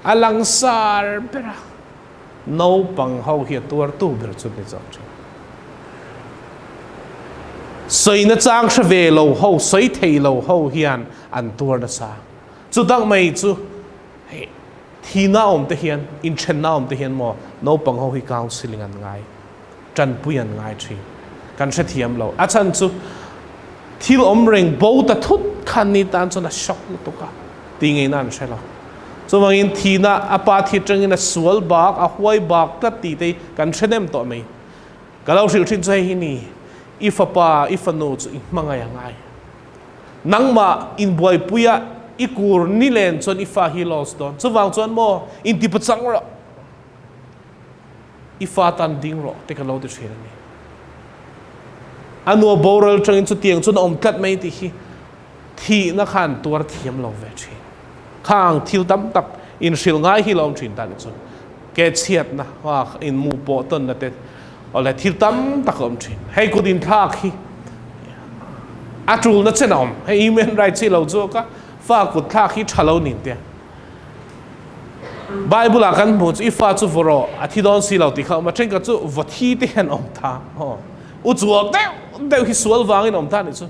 a langsar ber a, naupang ho hi a tuartu ber chu ni zawk thin. Sawina chang hre ve lo ho, sawi thei lo ho hian an tuar nasa. Chutang mai chu hei thihna awm te hian, inthenna awm te hian maw naupang ho hi counselling an ngai. Tanpui an ngai thin. Kan hrethiam lo. A chhan chu thil awm reng bo ta thut khan ni tan chuan a shock lutuk a, ti ngeina an hre lo. Chuvangin thihna a pa thi atangin a sual bak, a huai bak tlat tih te hi kan hre nem tawh mai. Ka lo hrilh thin chu hei hi ni, i fapa, i fanu chu i hmangaih a ngai. Nangmah inbuaipuia i kur ni len chuan i fa hi lost dawn. Chuvang chuan maw intipachang rawh. I fa tan ding rawh te ka lo ti thin a ni. A nu a boral tangin chutiang chuan a awm tlat mai tih hi thihna khan tuar thiam lo ve thin. Khang thil tam tak inhrilh ngai hi lo awm thin ta ni chu. Ke chhiatna, in mu pawh tawnna te awle thil tam tak a awm thin. Hei kut inthlak hi a tulna chen a awm. Hei human rights hi lo chu ka fa kut thlak hi tha lo nin tia. Bible ah kan hmuh chu i fa chu vaw rawh a thi dawn si lo tih kha a awm a, thenkhat chu vaw thi te hian awm ta aw u chuak deuh deuh hi sual vangin awm ta nih chu.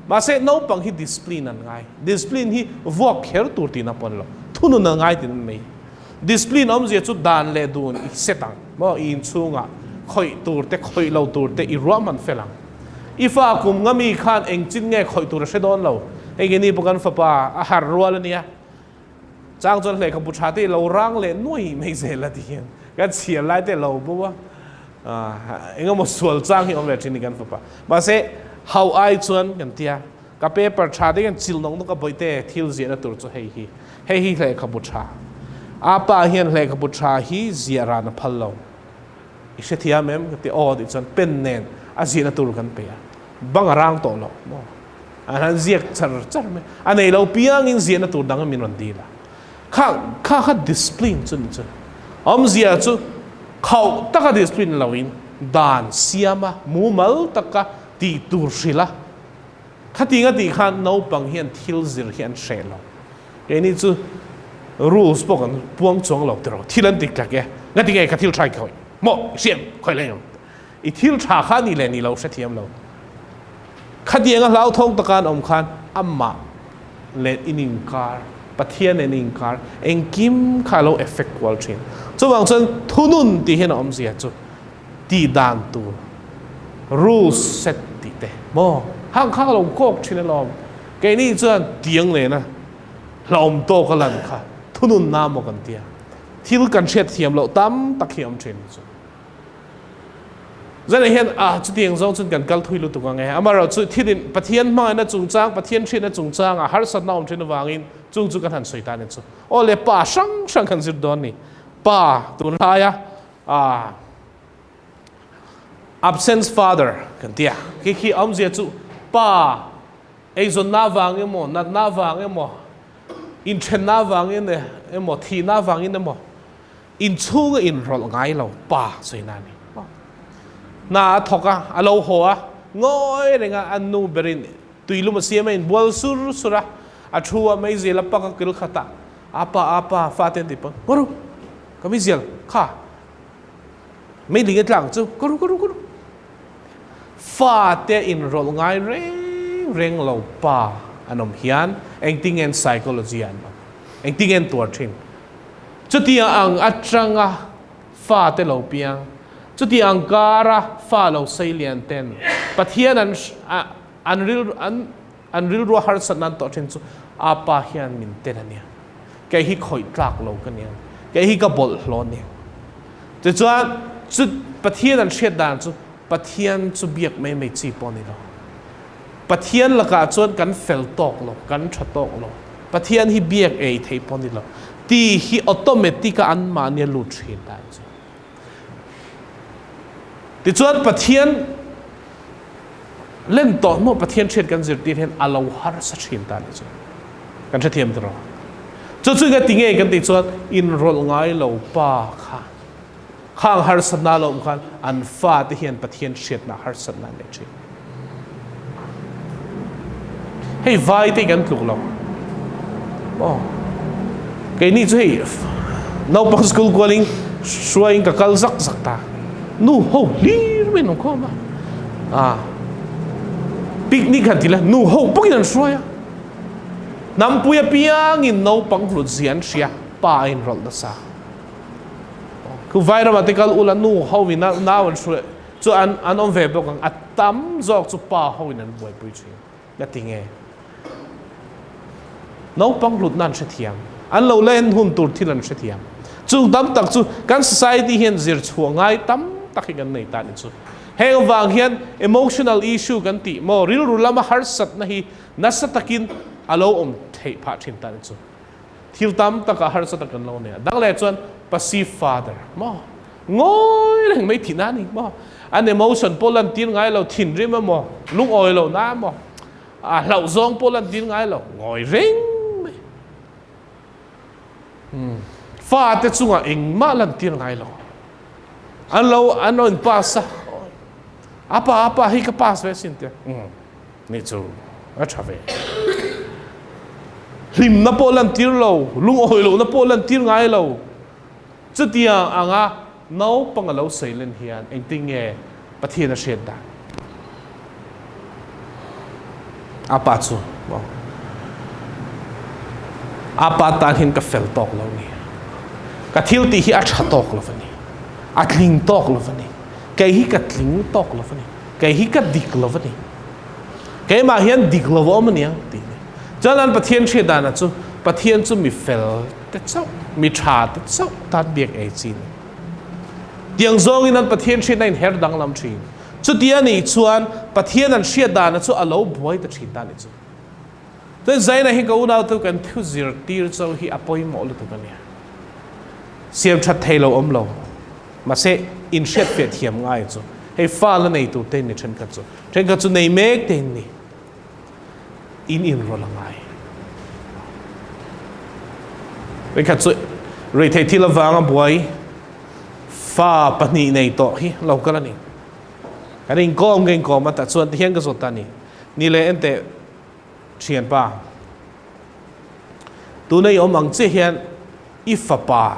Mahse naupang hi discipline an ngai, discipline hi vuak kher tur tihna pawh a ni lo, thunun an ngai tihna mai. Discipline awmzia chu dan leh dun i set ang maw, i inchhungah khawih tur te khawih lo tur te i ruahman fel ang. I fa kum nga mi khan engchin nge khawih tur a hre dawn lo, hei nge ni pawh kan fapa a har rual a nia. Chang chuan lehkhabu tha te i lo rang leh nuai mai zel a ti hian kan chhiar lai te lo bo a. Engemaw sual chang hi awm ve thin ni kan fapa. Mahse hauh ai chuan kan tia ka paper tha te hian chil nawk nawk a bawihte thil ziahna tur chu hei hi. Hei hi lehkhabu tha. A pa hian lehkhabu tha hi ziah ran a phal lo. I hrethiam em? Ka ti aw tih chuan pen nen a ziahna tur kan pe a. Bang a rang tawh lo maw? An han ziak char char mai. A nei lo piangin ziahna tur dang min rawn dil a. Kha kha kha discipline chu ni chu. Awmzia chu khauh taka discipline loin dan siam a, mumal taka tih tur hrilh a. Khatinga tih khan naupang hian thil zir hi an hreh lo. Keini chu rules pawh kan puang chuang lo tiraw, thil an ti tlak e, ngati nge ka thil tha i khawih maw i hriam khawih leng ang. I thil tha kha ni leh ni lo hrethiam lo. Khatianga hlauthawng taka an awm khan amah leh in inkar, Pathian nen inkar engkim kha a lo effect kual thin. Chuvang chuan thunun tih hian a awmzia chu tih dan tur, rules set tih te maw hang kha ka lo kawk thin alawm. Keini chuan tiang nena hlauhawm tawk a lan kha thunun na maw kan tia. Thil kan hriat thiam loh tam tak hi a awm thin chu. Zanah hian a chutiang zawng chuan kan kal thui lutuk ang e. Amaherawhchu thilin Pathian hmangaihna chungchang, Pathian hriatna chungchanga harsatna awm thin avangin chung chu kan han sawi ta nen chu. Aw le pa hrang hrang kan zir dawn ni. Pa tunlaia ah absence father kan tia. Khi khi awmzia chu pa eizawnna avang emaw, natna avang emaw, inthenna avangin emaw, thihna avangin emaw Inchhunga inrawlh ngai lo pa sawi na a ni. Hna a thawk a, a lo haw a, ngawi reng a, a nu berin tuilum a siam a, inbual sur sur a, a thu a, meizial a pak a kil khat a, Apa, apa, fate an ti pawn, Ka ru, ka meizial, kha, meiling a tlak chu, ka ru, ka ru, ka ru. Fate inrawlh ngai reng reng lo pa an awm hian engtinge an psychology ah an awm, engtinge an tuar thin? Chutiang ang atanga fate lo piang, chutiang ang kara fa lo sei lian ten Pathian an an rilru an an rilrua harsatna an tawh thin chu a pa hian min ten a nia, kei hi khawih tlak lo ka nia, kei hi ka bawlhhlawh a nia. Tichuan chu Pathian an hriat dan chu Pathian chu biak mai mai chi pawh a ni lo. Pathian lakah chuan kan fel tawk lo, kan tha tawk lo, Pathian hi biak ei theih pawh a ni lo tih hi automatic a anmahni a lut thin dan chu. Tichuan Pathian len tawh hnuah Pathian hriat kan zirtir hian a lo harsa thin ta ni chu. Kan hrethiam tiraw? Chu chu nga tinge kan tih chuan inrawlh ngai lo pa kha Khang harsatna lo awm khan an fate hian Pathian hriatna harsatna an nei thin. Hei vai te kan tluk lo. Oh. Keini chu hei naupang school kualin hruaiin ka kal zak zak ta. Nu ho hlir mai an awm khawm a. Ah. Picnic han ti la nu ho bawkin an hruai a. Hnampui apiangin naupang hlut zia an hria pa a inrawlh nasa. Khu vai ramah te kal ula nu ho in a nau an hruai chu an an awm ve bawk ang a tam zawk chu pa ho in an buaipui thin ka ti nge naupang hlutna an hrethiam an lo la en hun tur thil an hrethiam chung tam tak chu kan society hian zir chhuah ngai tam tak hi kan nei ta ni chu heng vang hian emotional issue kan tih maw rilru lama harsatna hi nasa takin a lo awm theih phah thin ta ni chu. Thil tam takah harsa tak kan lo nei a. Dang leh chuan passive father maw? Ngawi reng mai thihna a ni maw? An emotion pawh lantir ngai lo, thinrim emaw, lungawi lo na emaw, a hlauh zawng pawh lantir ngai lo, ngawi reng mai. Fate chungah engmah lantir ngai lo. An lo an lo in pass a, apa apa hei ka pass ve asin tia. Ni chu a tha ve. Hlimna pawh lantir lo, lungawi lohna pawh lantir ngai lo. Chutiang anga naupang a lo sawi len hian engtin nge Pathian a hriat dan? A pa chu maw? A pa tan hian ka fel tawk lo ni. Ka thil tih hi a tha tawk lo a ni. A tling tawk lo a ni. Kei hi ka tling tawk lo a ni. Kei hi ka dik lo a ni. Keimah hian dik lo a awm a niang tih ni. Chuan an Pathian hriat danah chu Pathian chu mi fel. te chauh, mi tha te chauh tan biak ei chi ni. Tiang zawngin an Pathian hriatna in her danglam thin. Chuti a nih chuan Pathian an hriat dana chu a lo buai ta thin ta nih chu. Chuan Zaina hi ka unau tu kan thu zirtir cho hi a pawimawh lutuk a nia. Siam that thei lo awm lo. Mahse in hriat fiah thiam ngai chu hei fa la nei tur te in ni thenkhat chu. Thenkhat chu nei mek te in ni. In inrawlh a ngai. Thenkhat chu reithei thil avanga buai fa pahnih nei tawh hi lo kal a ni. Kan inkawm ka inkawm a tah chuan tihian ka zawt ta a ni. Ni leh enteh thianpa, tuna i awm ang chiah hian i fapa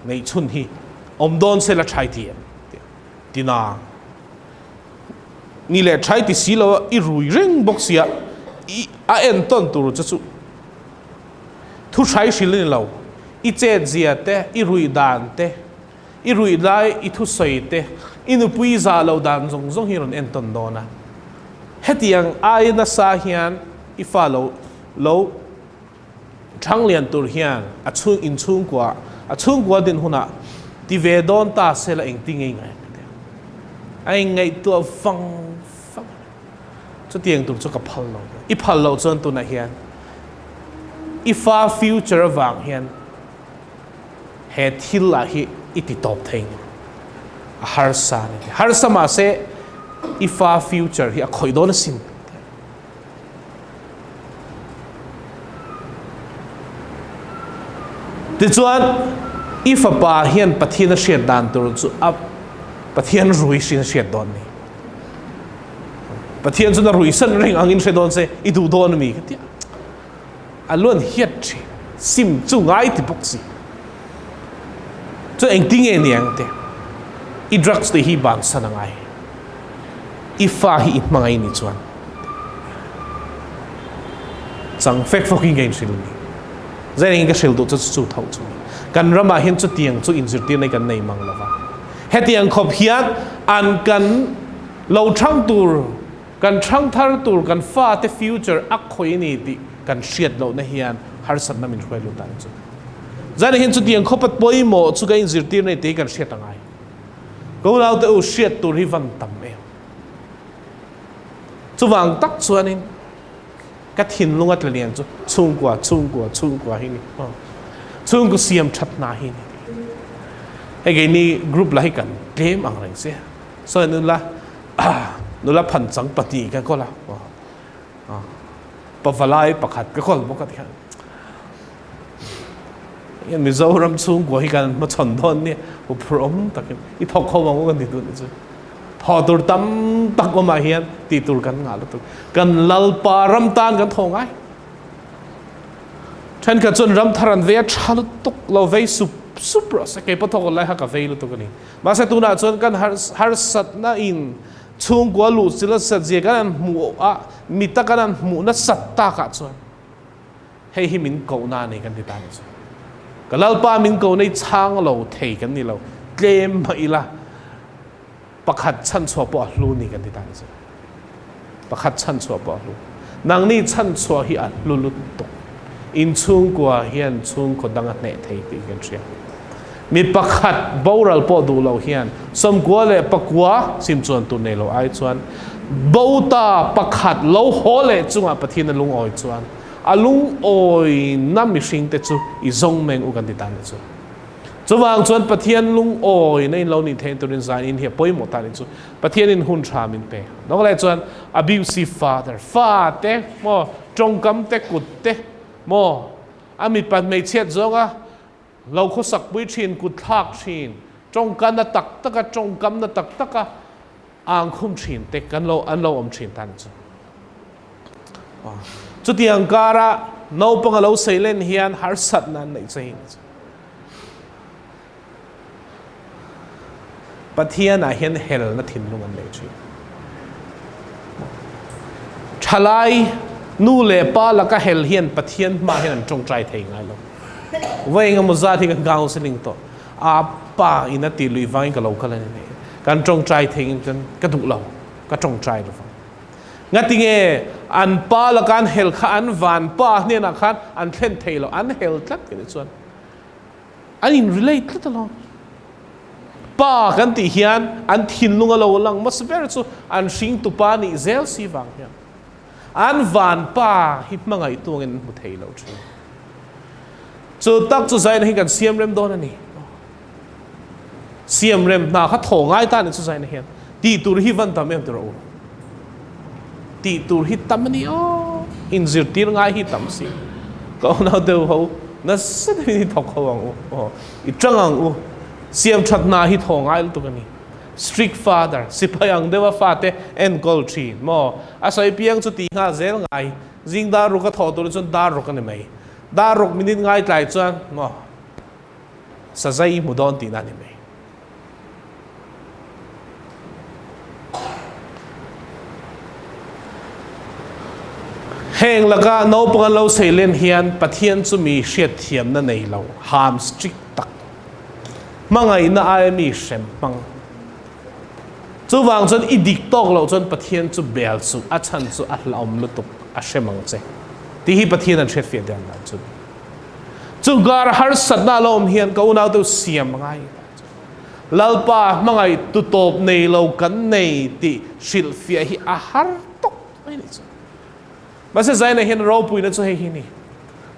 neihchhun hi awm dawn se la thai ti em? Tina. Ni leh thai ti si lo a, i rui reng bawk sia, i a entawn tur che chu thu hrai hrilh a ni lo. I chet zia te, i ruih dan te, i ruih lai i thusawi te, i nupui zah lo dan zawng zawng hi rawn entawn dawn a. Hetiang aia nasa hian i fa lo lo Thang lian tur hian a chhung in chhungkua a chhungkua din hunah ti ve dawn ta se la engti ngei ngai ang tia a inngaihtuah vang vang a ni. Chutiang tur chu ka phal lo. I phal loh chuan tunah hian i fa future avang hian he thil ah hi i ti tawp thei ni. A harsa a ni. Harsa mahse i fa future hi a khawih dawn asin. Tichuan, i fapa hian Pathian a hriat dan tur chu a Pathian rui hrin a hriat dawn ni. Pathian chuan a rui san reng angin hre dawn se, i duh dawn ami ka ti a. A luan hiat thin, sim chu ngai ti bawk si. Chuan engtin nge ni ang te? I drugs te hi bansan a ngai. I fa hi i hmangaih ni chuan chang fek fawk in ka inhrilh ni. Zain engin ka hrilh duh chu chu tho chu ni. Kan ramah hian chutiang chu inzirtirna hi kan nei mang lova. Hetiang khawp hian an kan lo thang tur, kan thang thar tur, kan fate future a khawi ni tih kan hriat lohna hian harsatna min hruai lut ang chu. Zain hian chutiang khawpa pawimawh chu ka inzirtirna tih hi kan hriat a ngai. Ka unaute u hriat tur hi van tam em. Chuvang tak chuanin ka thinlung a tla lian chu chhungkua, chhungkua, chhungkua hi ni. Chhungkaw siam that hna hi ni. Hei keini group la hi kan tlem ang reng sia. Sawi nula nula phan chang pahnih ka kawl a. Pavalai pakhat ka kawl bawk a tikhan. Mizoram chhungkua hi kan hmachhawn dawn nia huphurh awm takin i thawk ho ang u kan ti duh ni chu. Thaw tur tam tak awmah hian tih tur kan ngah lutuk. Kan Lalpa ram tan kan thaw ngai. Thenkhat chuan ram thar an vei a tha lutuk lo vei sup sup rawh se. Kei pawh thawk lai kha ka vei lutuk a ni. Mahse tunah chuan kan harsatna in chhungkua luh chilh a sat zia kan han hmuh a, mita kan han hmuh nasat takah chuan hei hi min kohna a ni kan ti ta ni chu. Ka Lalpa min kohna i chhang lo thei kan ni lo. Tlem mah ila pakhat chhanchhuah pawh a hlu ni kan ti ta ni chu. Pakhat chhanchhuah pawh a hlu. Nangni chhanchhuah hi a hlu lutuk. In chhungkua hian chhungkaw dang a hneh thei tih kan hria. Mi pakhat boral pawh duh lo hian 94 sim chuan tur nei lo ai chuan bota pakhat lo haw leh chungah Pathian a lungawi chuan a lungawina mihringte chu i zawng meng u kan ti ta ni chu. Chuvang chuan Pathian lungawina in lo nih theih turin zan in hi a pawimawh ta ni chu. Pathian in hun tha min pe. Dawng leh chuan abusive father, fa te maw tawngkam te kut te maw a mipa hmeichhiat zawnga lo khawsak pui thin, kut thlak thin, tawngka na tak taka tawngkam na tak taka ang khum thin te kan lo an lo awm thin ta ni chu. Chutiang kara naupang a lo seilen hian harsatna an neih che hi ni chu. Pathianah hian helna thinlung an nei thin. Thalai nu leh pa laka hel hian Pathian hma hian an tawngtai thei ngai lo. Vawi engemaw zat hi kan counseling tawh. A pa in a tih luih vangin ka lo kal a ni. Kan tawngtai thei in kan ka duh lo. Ka tawngtai lo vang. Ngatinge an pa laka an hel kha an van pa hnenah khan an thlen thei lo. An hel tlat ka ni chuan. An in relate tlat alawm. Pa kan tih hian an thinlung a lo lang hmasa ber chu an hringtu pa nih zel si vang hian an van pa hi hmangaihtu angin an hmu thei lo thin. Chu tak chu zaina hi kan siam rem dawn a ni. Siam rem hna kha thaw ngai ta ni chu zaina hian tih tur hi van tam em tura u. Tih tur hi tam a ni aw. Inzirtir ngai hi tam si. Ka unau deuh ho nasa deuhin i thawk ho ang u. Aw, i tang ang u. Siam that hna hi thaw ngai lutuk a ni. Strict father, sipai ang deuha fate enkawl thin maw? A sawi piang chu tih nghal zel ngai. Zing dar ruk a thawh tur chuan dar ruk a ni mai. Dar ruk minute ngai tlai chuan maw sazai i hmu dawn tihna a ni mai. Heng laka naupang an lo seilen hian Pathian chu mi hriatthiamna nei lo, ham strict tak, hmangaihna aia mi hrem hmang. Chuvang chuan i dik tawk loh chuan Pathian chu bel suh, a chhan chu a hlauhawm lutuk, a hrem ang che. Tih hi Pathian an hriatfiah dan dan chu a ni. Chu kar harsatna a lo awm hian ka unaute siam a ngai. Lalpa hmangaih tu tawp nei lo kan nei tih hrilhfiah hi a har tawk mai ni chu. Mahse Zaina hian ropuina chu hei hi ni.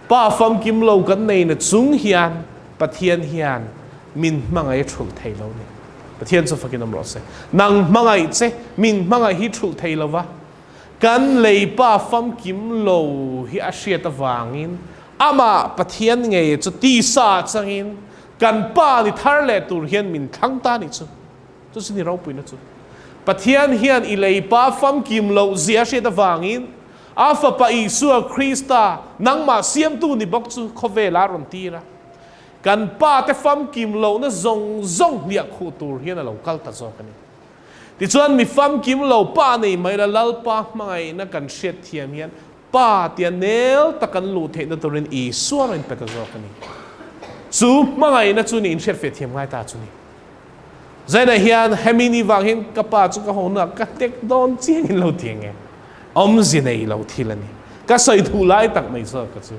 Pa famkim lo kan nei na chung hian Pathian hian min hmangaih a thulh thei lo ni. Pathian chu fakin awm rawh se. Nang hmangaih che min hmangaih hi thulh thei lo va. Kan lei pa famkim lo hi a hriat avangin amah Pathian ngei chu tisa changin Kan Pa ni thar leh tur hian min thlang ta nih chu. Chu chu ni ropuina chu. Pathian hian i lei Pa famkim loh zia hriat avangin a Fapa Isua Krista nangmah siamtu ni bawk chu khawvel ah rawn tir a. Kan Pa te famkim lohna zawng zawng hliah khuh tur hian a lo kal ta zawk a ni. Tichuan mi famkim lo Pa nei mai la Lalpa hmangaihna kan hriatthiam hian Pa tia nel tak an luh theihna turin Isua rawn inpe ta zawk a ni. Chu hmangaihna chu ni inhriat feh thiam ngai ta chu ni. Zainah hian hemi ni vang hian ka pa chu ka haw hnuah ka tek dawn chiang in lo ti ang e. Awmzi nei lo thil a ni. Ka sawi duh lai tak mai zawk ka chu.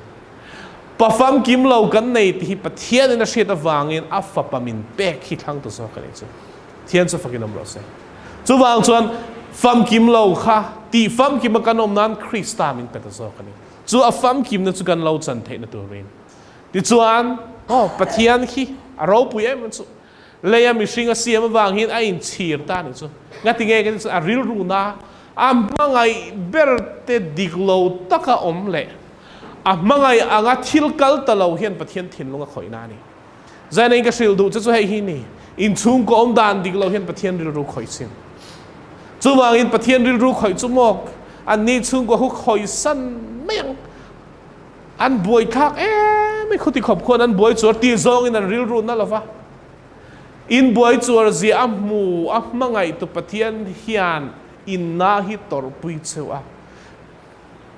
Pa famkim lo kan nei tih hi Pathianin a hriat avangin a fapa min pek hi thlang ta zawk a ni chu. Thian chu fakin awm rawh se. Chuvang chuan famkim lo kha tih famkima kan awm nan Krista min pe ta zawk a ni. Chu a famkimna chu kan lo chan theihna turin. Tichuan, aw, Pathian khi a ropui em chu. Leia mihring a siam avang hian a inchhir ta ni chu. Ngati nge kan a rilru na a hmangaih ber te dik lo taka awm leh a hmangaih anga thil kal ta lo hian Pathian thinlung a khawih na a ni. Zaina in ka hrilh duh che chu hei hi ni, inchhungkaw awm dan dik lo hian Pathian rilru khawih chin. Chuvangin Pathian rilru khawih chu maw anni chhungkaw hu khawih san mai ang. An buai thlak em em khuti khawp khuan an buai chuar ti zawngin an rilru na lova. In buai chuar zia a hmu a hmangaih tu Pathian hian inna hi tawrhpui cheu a.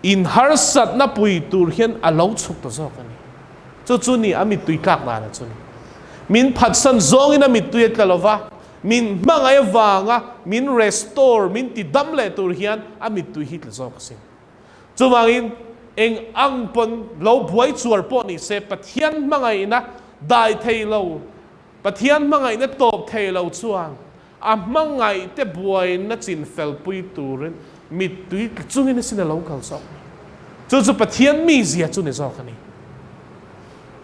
In harsatna pui tur hian a lo chhuk ta zawk a ni. Chu chu ni a mittui tlak dan a chu ni. Min phatsan zawngin a mittui a tla lo va, min hmangaih avanga min restore, min ti dam leh tur hian a mittui hi tla zawk a sin. Chuvangin eng ang pawn lo buai chuar pawh ni se Pathian hmangaihna dai thei lo, Pathian hmangaihna tawp thei lo chuan A hmangaihte buaina chinfelpui turin mittui tla chungin a sin a lo kal zawk a ni. Chu chu Pathian mizia chu ni zawk a ni.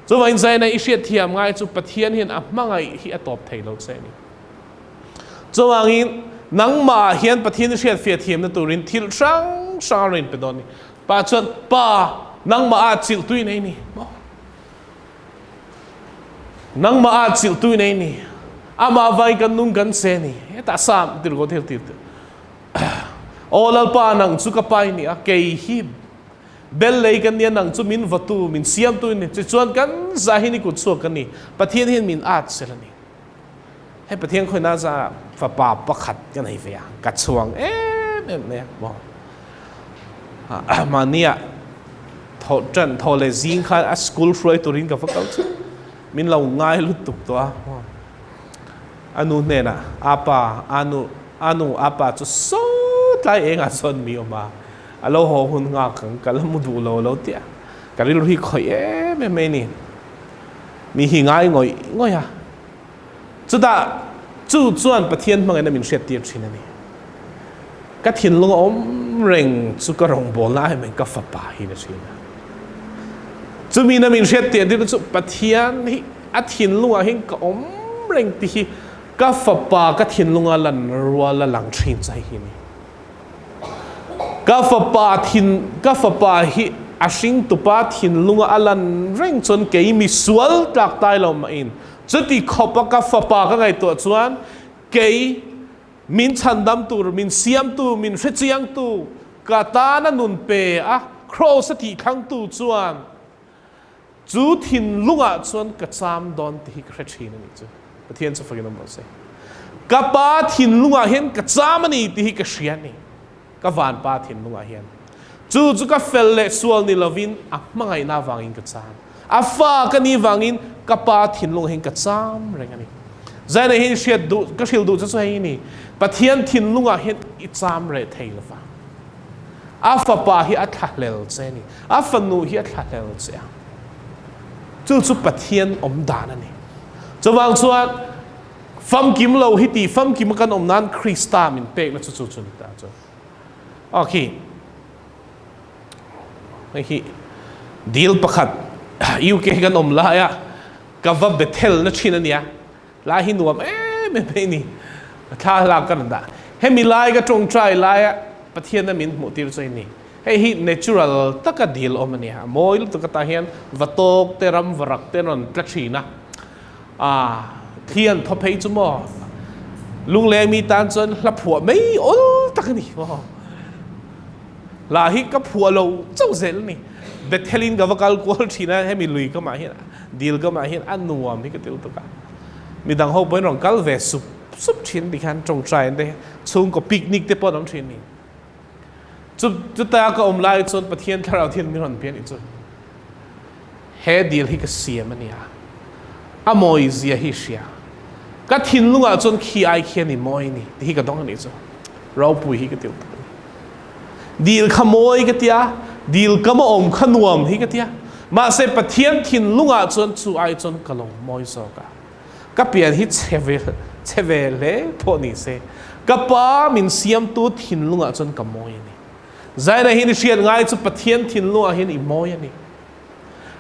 Chuvangin Zaina i hriatthiam ngai chu Pathian hian a hmangaih hi a tawp thei lo che a ni. Chuvangin nangmah hian Pathian i hriatfiah thiamna turin thil hrang hrang a rawn inpe dawn a ni. Pa chuan, Pa, nangmah ah chilhtui nei ni maw? Nangmah ah chilhtu in ei ni. Amah vai kan nung kan se ni. Hetah sam tir ko thil tir. Aw Lalpa nang chu ka pa i ni a, kei hi bel lei kan nia nang chu min vatu, min siamtu i ni. Tichuan kan za hi ni kut chhuak kan ni. Pathian hian min at sel a ni. Hei Pathian khawina za fapa pakhat ka nei ve a, ka chhuang em em mai a. Maw? Mahnia thaw tan thaw leh zing khan a school hruai turin ka va kal chu min lo ngai lutuk tawh a. A nu hnenah apa anu anu apa chu saw tlai engah chuan mi awm a, a lo haw hun nghak ang ka la mu duh lo lo tia ka rilru hi khawih em em mai a ni. Mi hi ngai ngawih ngawih a. Chutah chu chuan Pathian hmangin a min hriattir thin a ni. Ka thinlung a awm reng chu ka rawngbawlna ai mai ka fapa hi na thin a. Chumi na min hriattir tir chu Pathian hi a thinlungah hian ka awm reng ti hi ka fapa ka thinlunga lan rual a lang thin chu hei hi a ni. Ka fapa thin ka fapa hi a hringtupa thinlunga a lan reng chuan kei mi sual tlak tai lo mahin chuti khawpa ka fapa ka ngaihtuah chuan kei min chhandam tur min siamtu min hrechiangtu ka tana nun pe a kraws a tihthangtu chuan Chu thinlungah chuan ka cham dawn ti hi ka hre thin a nih chu. Pathian chu fakin awm rawh se. Ka pa thinlungah hian ka cham a ni ti hi ka hria a ni. Ka vanpa thinlungah hian. Chu chu ka fel leh sual ni lovin a hmangaihna avangin ka cham. A fa ka nih vangin ka pa thinlungah hian ka cham reng a ni. Zaina hian hriat duh, ka hrilh duh chu chu hei hi ni. Pathian thinlungah hian i cham reh thei lova. A fapa hi a thlahlel che a ni. A fanu hi a thlahlel che a. Chu chu Pathian awm dan a ni. Chuvang chuan famkim lo hi tih famkim a kan awm nan Krista min pekna chu chu chu ni ta chu. Okay. Hei hi dil pakhat UK kan awm lai a ka va Bethel na thin a nia. Lai hi nuam em em mai ni. Thla lak ka rawn dah. Hemi lai ka tawngtai laia Pathian a min hmuh tir chu hei ni. Hei hi natural taka dil awm a nia. A mawi lutuk atah hian va tawk te ram va rak te an rawn tla thin a. Aa thli an thaw phei chu maw lungleng mi tan chuan hla phuah mai awl tak a ni maw. Hla hi ka phuah lo chauh zel a ni. Bethelin ka va kal kual thin a hemi lui kamah hian Dil kamah hian a nuam hi ka ti lutuk a. Midang ho pawhin rawn kal ve sup sup thin tikhan tawngtai an te chhungkaw picnic te pawh an awm thin ni. Chu chuta ka awm lai chuan Pathian thlarau thian min rawn pian nih chu he dil hi ka siam a nia. A mawi zia hi hria. Ka thinlungah chuan khi ai khian i mawi ni ti hi ka dawng a nih chu. Ropui hi ka ti lutuk a ni. Dil kha mawi ka tia, dil kam a awm kha nuam hi ka tia. Mahse Pathian thinlungah chuan chu ai chuan ka lo mawi zawk a. Ka pian hi chhe ve chhe ve hle pawh ni se, ka pa min siamtu thinlungah chuan ka mawi a ni. Zaina hian i hriat ngai chu Pathian thinlungah hian i mawi a ni.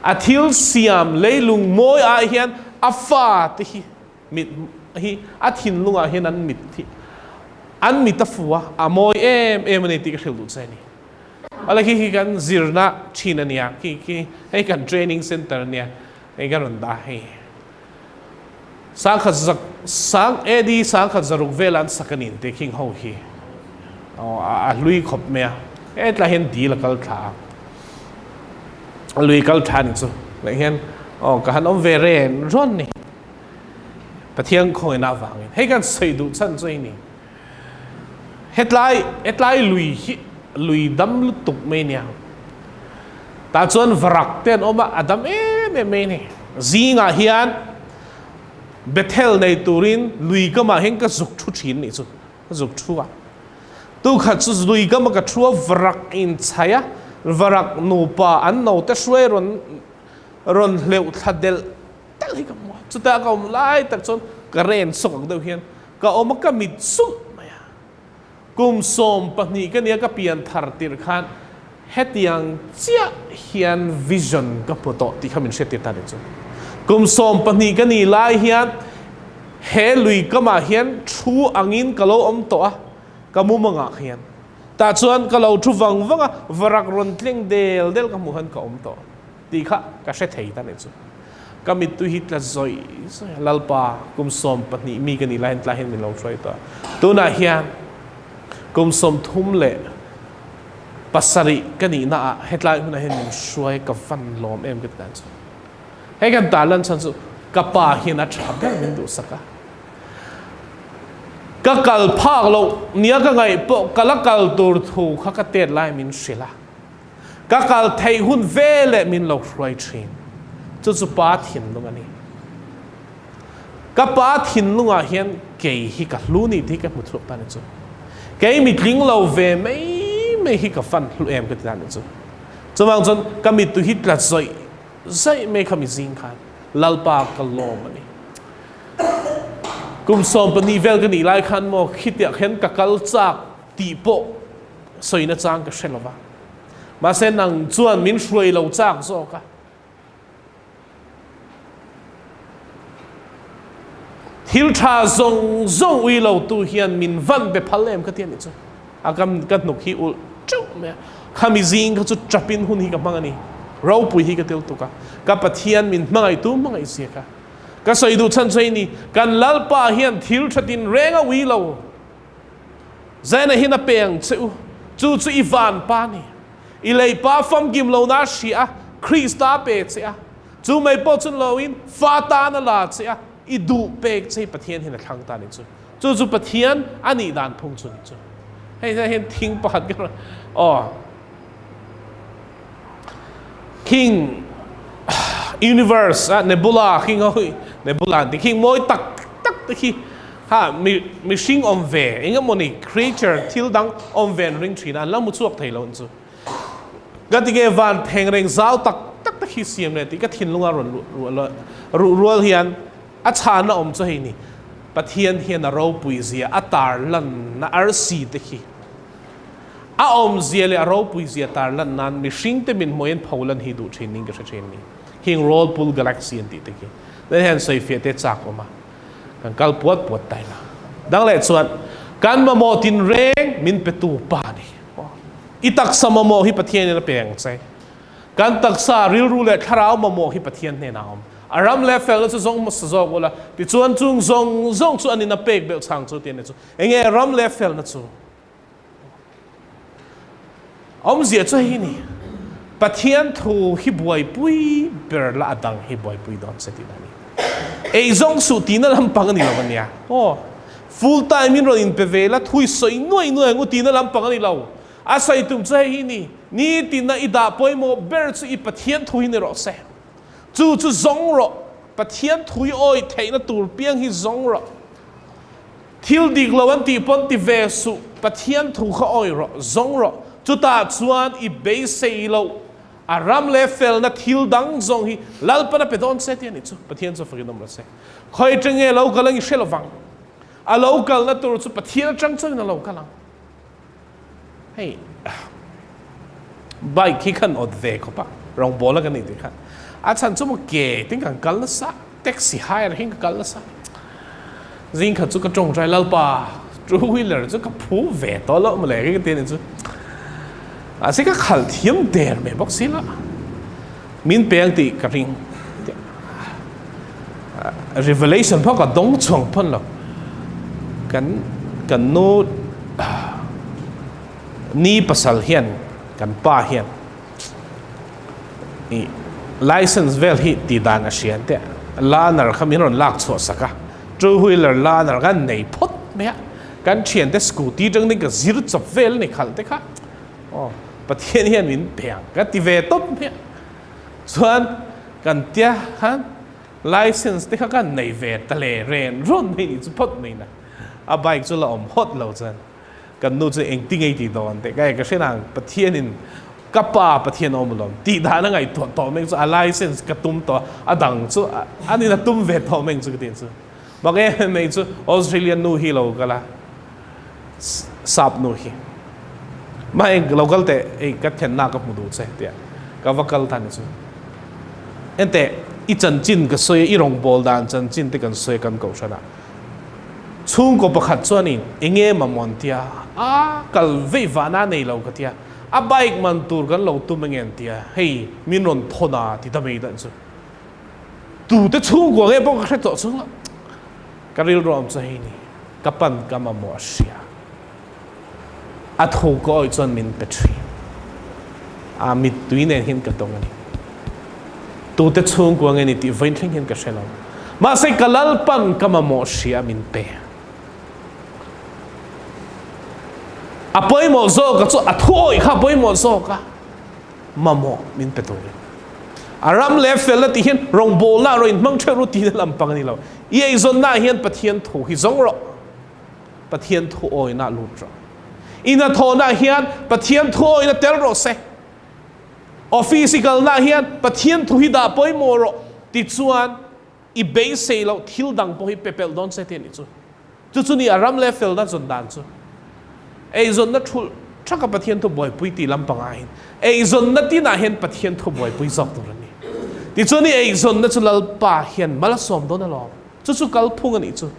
A thil siam leilung mawi ah hian a fate hi Mit hi a thinlungah hian an mit hi an mit a fu a, a mawi em em a ni tih ka hrilh duh che a ni. Awle khi khi kan zirna thin a nia, khi khi hei kan training center a nia, hei kan rawn dah hei. Sangkhat zak sang AD sangkhat zaruk vela an sak a ni tih khing ho hi a hlui khawp mai a, hetlai hian dil a kal thla a. A lui kal tha ni chu leh hian aw ka han awm ve ren rawn ni. Pathian khawngin avangin hei kan sawi duh chhan chu hei ni. Hetlai hetlai lui hi lui dam lutuk mai nia. Tah chuan varak te an awm a, a dam em em mai ni. Zingah hian Bethel nei turin lui kamah hian ka zuk thu thin nih chu. Ka zuk thu a. Tukhat chu lui kama ka thu a, varak in chhai a, varak nupa an note hruai rawn rawn hleuh thla delh Tal hi ka hmu a, chutah ka awm lai tak chuan ka ren sawk ang deuh hian ka awm a, ka mit sulh mai a. Kum 12 ka nia ka pian thar tirh khan hetiang chiah hian vision ka hmu tawh tih kha min hriat tir ta nih chu. Kum 12 ka nih lai hian he lui kamah hian thu angin ka lo awm tawh a, ka mumangah hian. Tah chuan ka lo thu vang vang a, varak rawn tleng del del ka hmuh khan ka awm tawh. Tih kha ka hre thei ta nih chu. Ka mittui hi tla zawih zawih a, Lalpa, kum 12 mi ka nih lai hian tlai hian min lo hruai tawh a. Tunah hian kum 37 ka nihna ah hetlai hunah hian min hruai ka van lawm em ka ti dan chu. Hei kan tarlan chhan chu ka pa hian a tha ber min duhsak a. Ka kal phak loh nia ka ngaih pawh ka la kal tur thu kha ka tet lai min hrilh a. Ka kal theih hun veleh min lo hruai thin. Chu chu pa thinlung a ni. Ka pa thinlungah hian kei hi ka hlu ni tih hi ka hmu chhuak ta ni chu. Kei mitling lo ve mai mai hi ka fan hlu em ka ti ta ni chu. Chuvang chuan ka mittu hi tla zawih zawih mai kha mi zing khan. Lalpa ka lawm a ni. Kum 12 vel ka nih lai khan maw khitiah khian ka kal chak tih pawh sawina chang ka hre lo va. Mahse nang chuan min hruai lo chak zawk a. Thil tha zawng zawng ui lo tu hian min van be phal em ka ti a nih chu. A ka ka hnuk hi ulh teuh mai a. Khami zing kha chu tapin hun hi ka hmang a ni. Ropui hi ka til tuk a. Ka Pathian min hmangaihtu hmangaih zia kha. Ka sawi duh chhan chu hei ni, kan Lalpa hian thil tha tin reng a ui lo. Zaina hian a pe ang che u. Chu chu i van pa a ni. I lei pa famkim lohna a hria a, Krista a pe che a. Chu mai pawh chu loin fa tan a la che a, i duh pek che hi Pathian hian a thlang ta a ni chu. Chu chu Pathian a nih dan phung chu a ni chu. Hei hian hian thing pakhat ka rawn aw khing universe a nebula khing ho hi nebula an ti khing mawi tak tak te khi ha mi mihring awm ve eng emawni creature thil dang awm ve an ring thin a an la hmu chhuak thei lo ang chu. Ka ti nge van theng reng zau tak tak te khi siam leh tih ka thinlunga rawn ruh rual hian a chhanna awm chu hei ni, Pathian hian a ropui zia a tar lanna arsi te khi a awm zia leh a ropui zia tar lan nan mihring te min hmuh hian pho lan hi duh thin ning ka hre thin ni. Hing Rawlpul Galaxy an tih te khi. Then hian sawifiah te chak awm a. Kan kal puat puat ta ila. Dang leh chuan kan mamawh tinreng min petu pa ni. I taksa mamawh hi Pathian in a pe ang che. Kan taksa rilru leh thlarau mamawh hi Pathian hnenah a awm. A ram leh felna chu zawng hmasa zawk ula, tichuan chung zawng zawng chu an in a pek belh chang chu tih a ni chu. Enge ram leh felna chu? Awmzia chu hei ni, Pathian thu hi buaipui ber la a dang hi buaipui dawn che tihna a ni. Ei zawng suh tihna lampang a ni lo a nia. Aw, full time in rawn inpe ve la, thui sawi nuai nuai ang u tihna lampang a ni lo. A sawi tum chu hei hi ni, nitina i dah pawimawh ber chu i Pathian thu hi ni rawh se. Chu chu zawng rawh, Pathian thu i awih theihna tur piang hi zawng rawh. Thil dik lo an tih pawn ti ve suh, Pathian thu kha awih rawh, zawng rawh. Chutah chuan i beisei loh a ram leh felna thil dang zawng hi Lalpan a pe dawn che tih a nih chu. Pathian chu fakin awm rawh se. Khawi atang nge lo kal ang i hre lo vang. A lo kalna tur chu Pathian atang chuan a lo kal ang. Hei bike hi khan awt ve khawp a, rawngbawl a ka nih tih khan a chhan chu maw ke tin kan kal nasa, taxi hire hi ka kal nasa. Zing khat chu ka tawngtai Lalpa two wheeler chu ka phu ve tawh loh mawle ka ti a ni chu. Mahse ka khalh thiam der mai bawk si la, min peng tih ka ring. Revelation pawh ka dawng chhuang pawn lo. Kan kan nu ni pasal hian kan pa hian i license vel hi tih dan a hria te learner kha min rawn lak chhuah sak a, two wheeler learner kha nei phawt mai a, kan thiante scooty atang ding ka zir chawp vel a ni khalh te kha aw Pathian hian min pe ang ka ti ve tawp mai a. Chuan kan tia khan license te kha kan nei ve ta le ren rawn mai nih chu phawt mai na. A bike chu la awm hawt lo chuan kan nu chu engti ngei tih dawn teh ka ka hre nang Pathian in ka pa Pathian awm alawm tih dan a ngaihtuah tawh meng chu a license ka tum tawh a dang chu an in a tum ve tawh meng chu ka ti chu. Bak em em chu Australian nu hi lo kal a sap nu hi mah eng lo kal teh ei ka thenna ka hmu duh che tia ka va kal than chu ente i chanchin ka sawi i rawngbawl dan chanchin te kan sawi kan kohhran ah chhungkaw pakhat chuanin enge mamawh tia a kal vei vahna nei lo ka tia a bike man tur kan lo tum enge an tia hei min rawn thawn a ti ta mai dan chu. Tute chhungkua nge pawh ka hre tawh chung a, ka rilru awm chu hei ni, ka pan ka mamawh a hria. A tho ka awih chuan min pe thin. A mittui nen hian ka dawng a ni. Tute chhungkua nge ni tih vawiin thleng hian ka hre lo. Mahse ka Lalpan ka mamawh hria min pe. A pawimawh zawk a chu a thu awih kha a pawimawh zawk a. Mamawh min pe turin. A ram leh felna tih hian rawngbawlna rawh inhmang theuh ru tihna lampang a ni lo. I eizawnnaah hian Pathian thu hi zawng rawh. Pathian thu awina lut rawh. I hnathawhnaah hian Pathian thu awina tel rawh se. Office i kalnaah hian Pathian thu hi dah pawimawh rawh. Tichuan, i beisei loh thil dang pawh hi pe pelh dawn che tih a nih chu. Chu chu ni a ram leh felna zawn dan chu. Eizawnna thulh thaka Pathian thu buaipui tih lampangah hian eizawnna tinah hian Pathian thu buaipui zawk tur a ni. Tichuan i eizawnna chu Lalpa hian mal a sawm dawn alawm. Chu chu kalphung a nih chu.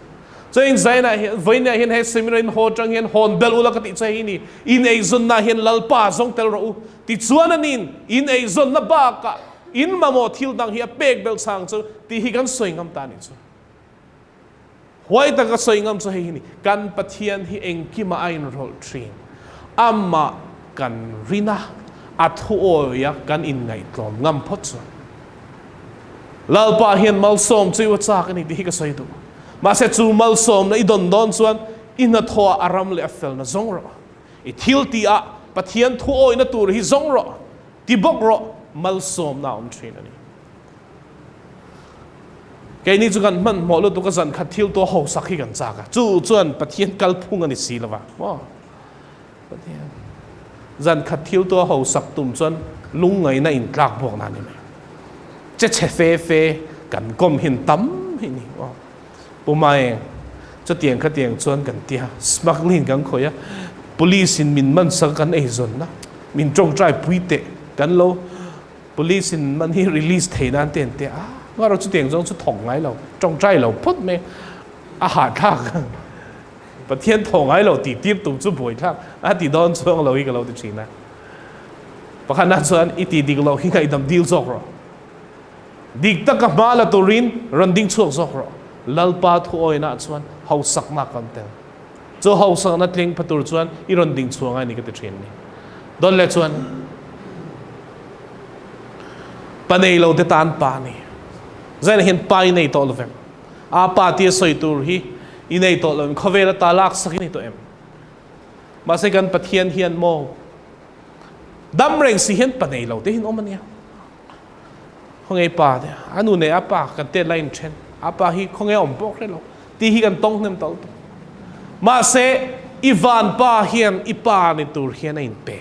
Chuan Zainah hian vawiinah hian he seminar in haw atang hian hawn belh ula ka tih chu hei hi ni. In eizawnnaah hian Lalpa zawng tel rawh u. Tichuan anin in eizawnna bakah in mamawh thil dang hi a pek belh chang chu tih hi kan sawi ngam ta a nih chu. Huai taka sawi ngam chu hei hi ni, kan Pathian hi engkimah a inrawlh thin. Amah kan rin a, a thuawia kan inngaihtlawm ngam phawt chuan Lalpa hian malsawm chu i chak a ni tih hi ka sawi duh. Mahse chu malsawmna i dawn dawn chuan i hnathawhah a ram leh a felna zawng rawh. I thil tihah Pathian thuawina tur hi zawng rawh, ti bawk rawh, malsawmna a awm thin a ni. Keini chu kan hmanhmawh lutuk a zan khat thil tuah hausak hi kan chak a, chu chuan Pathian kalphung a ni si lova maw? Pathian zan khat thil tuah hausak tum chuan lungngaihna intlak buakna a ni mai. Che chhe fe fe kan kawm hin tam hi ni maw? Pu Maeng, chutiang khatiang chuan kan tia, smuggling kan khawih a, police in min man sak kan eizawn a, min tawngtai pui teh kan lo Police in man hi release thei nan te an ti a, nga ro chutiang zawng chu thawk ngai lo, tawngtai lo phawt mai a hahthlak. Pathian thaw ngai lo tih tir tum chu buaithlak a ti dawn chuang lo hi ka lo ti thin a. Pakhatna chuan i tih dik loh hi ngaihdam dil zawk rawh. Dik taka hma la turin rawn ding chhuak zawk rawh. Lalpa thuawinah chuan hausakna kan tel. Chu hausakna tling pha tur chuan i rawn ding chhuah ngai ni ka ti thin ni. Dawn leh chuan pa nei lo te tan pa ni. Zaina hian pa i nei tawh lovem? A pa tia sawi tur hi i nei tawh lovem? Khawvel ata laksak i nei tawh em? Mahse kan Pathian hian maw dam reng si hian pa nei lo te hin awm ania. Khawnge pa te, a nu nei a pa kan tet lai in then, a pa hi khawnge a awm pawh hre lo, ti hi kan tawng hnem tawh lutuk. Mahse, i van pa hian i pa ni tur hian a inpe.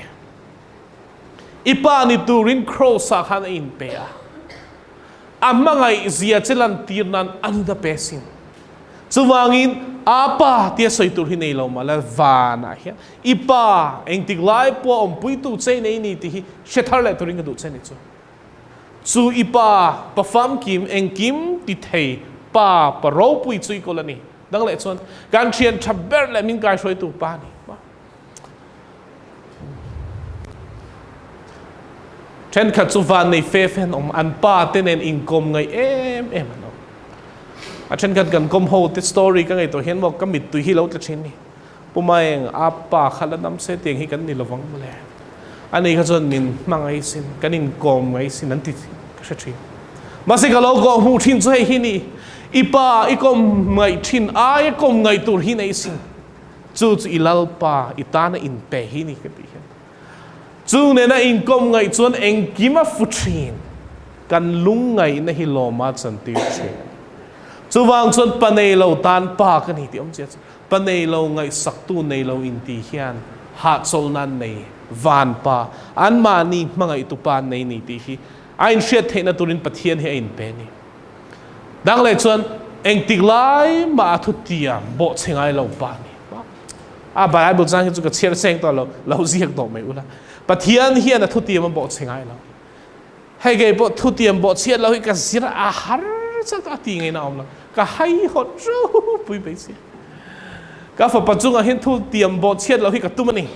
I pa ni turin Kross ah khan a inpe a. A hmangaih zia che lantir nan a nun a pe sin. Chuvangin, a pa tia sawi tur hi nei lo mah la, vanah hian i pa engtik lai pawh a awmpuitu che nei ni tih hi hre thar leh turin ka duh che ni chu. Chu i pa, pa famkim, engkim ti thei pa, pa ropui chu i kawl a ni. Dang leh chuan, kan thian tha ber leh min kaihruaitu pa a ni. Thenkhat chu van nei fe fe an awm, an pa te nen inkawm ngaih em em an awm. A thenkhat kan kawm ho te story ka ngaihtuah hian maw ka mittui hi lo tla thin ni. Pu Maeng, a pa kha la dam se tiang hi kan ni lovang mawle. Ani kha chuan min hmangaih sin, kan inkawm ngaih sin an ti ka hre thin. Mahse ka lo kawm hmuh thin chu hei hi ni, i pa i kawm ngaih thin aia kawm ngaih tur hi nei sin. Chu chu i Lalpa i tana inpe hi ni ka tih hian. Chu nena inkawm ngaih chuan engkim a fu thin. Kan lungngaihna hi lawma chantir thin. Chuvang chuan pa nei lo tan pa ka ni tih awmzia chu pa nei lo ngaihsaktu nei lo inti hian hahchawlhna an nei van pa anmahni hmangaihtu pa an nei ni tih hi a inhriat theihna turin Pathian hi a inpe a ni. Dang leh chuan engtik lai mah a thutiam bawhchhe ngai lo pa ni. A Bible chang hi chu ka chhiar seng tawh lo, lo ziak tawh mai ula. Pathian hian a thutiam a bawhchhe ngai lo. Hei kei pawh thutiam bawhchhiat lo hi ka zir a har chak a ti ngaihna awm lo. Ka hai hawt ropui mai si. Ka fapa chungah hian thutiam bawhchhiat lo hi ka tum a ni.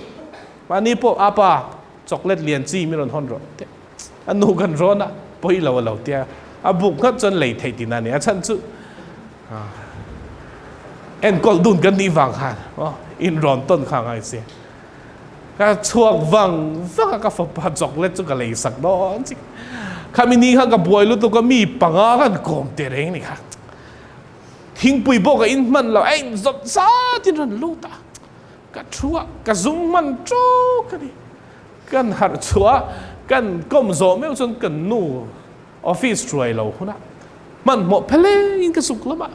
Mahni pawh apa chocolate lian chi mi rawn hawn rawh te. A nu kan rawn a, pawi lo a lo tia. A buk nghat chuan lei theih tina a ni. A chhan chu enkawl dun kan nih vang khan in rawn tawn kha ngai si. Ka chhuak vang vang a, ka fapa chocolate chu ka lei sak dawn chik. Khami ni khan ka buai lutuk a, mi panga khan kawm te reng ni kha. Thingpui pawh ka in hman lo, a in zawt zat in rawn lut a. Ka thu a, ka zum hman tawk a ni. Kan harh chhuah a, kan kawm zawh meuh chuan kan nu office hruai lo hunah hmanhmawh pheleng in ka zuk lamah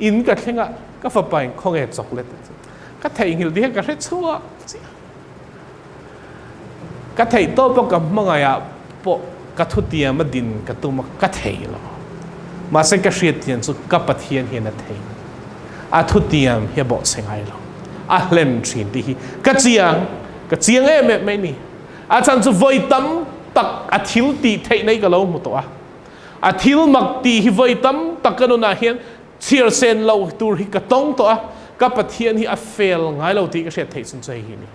in ka thleng a, ka fapa in khawnge chocolate a ti. Ka theihnghilh tih hian ka hre chhuah chiah. Ka theih tawp a ka hmangaih ah pawh ka thutiam a din ka tum a, ka thei lo. Mahse ka hriat thiam chu ka Pathian hian a thei. A thutiam hi a bawhchhe ngai lo. A hlen thin tih hi ka chiang, ka chiang em em mai ni. A chhan chu vawi tam tak a thil tih theih nei ka lo hmu tawh a. A thil mak tih hi vawi tam tak ka nunah hian chhiar sen loh tur hi ka tawng tawh a, ka Pathian hi a fel ngai lo tih ka hriat theih chhan chu hei hi a ni.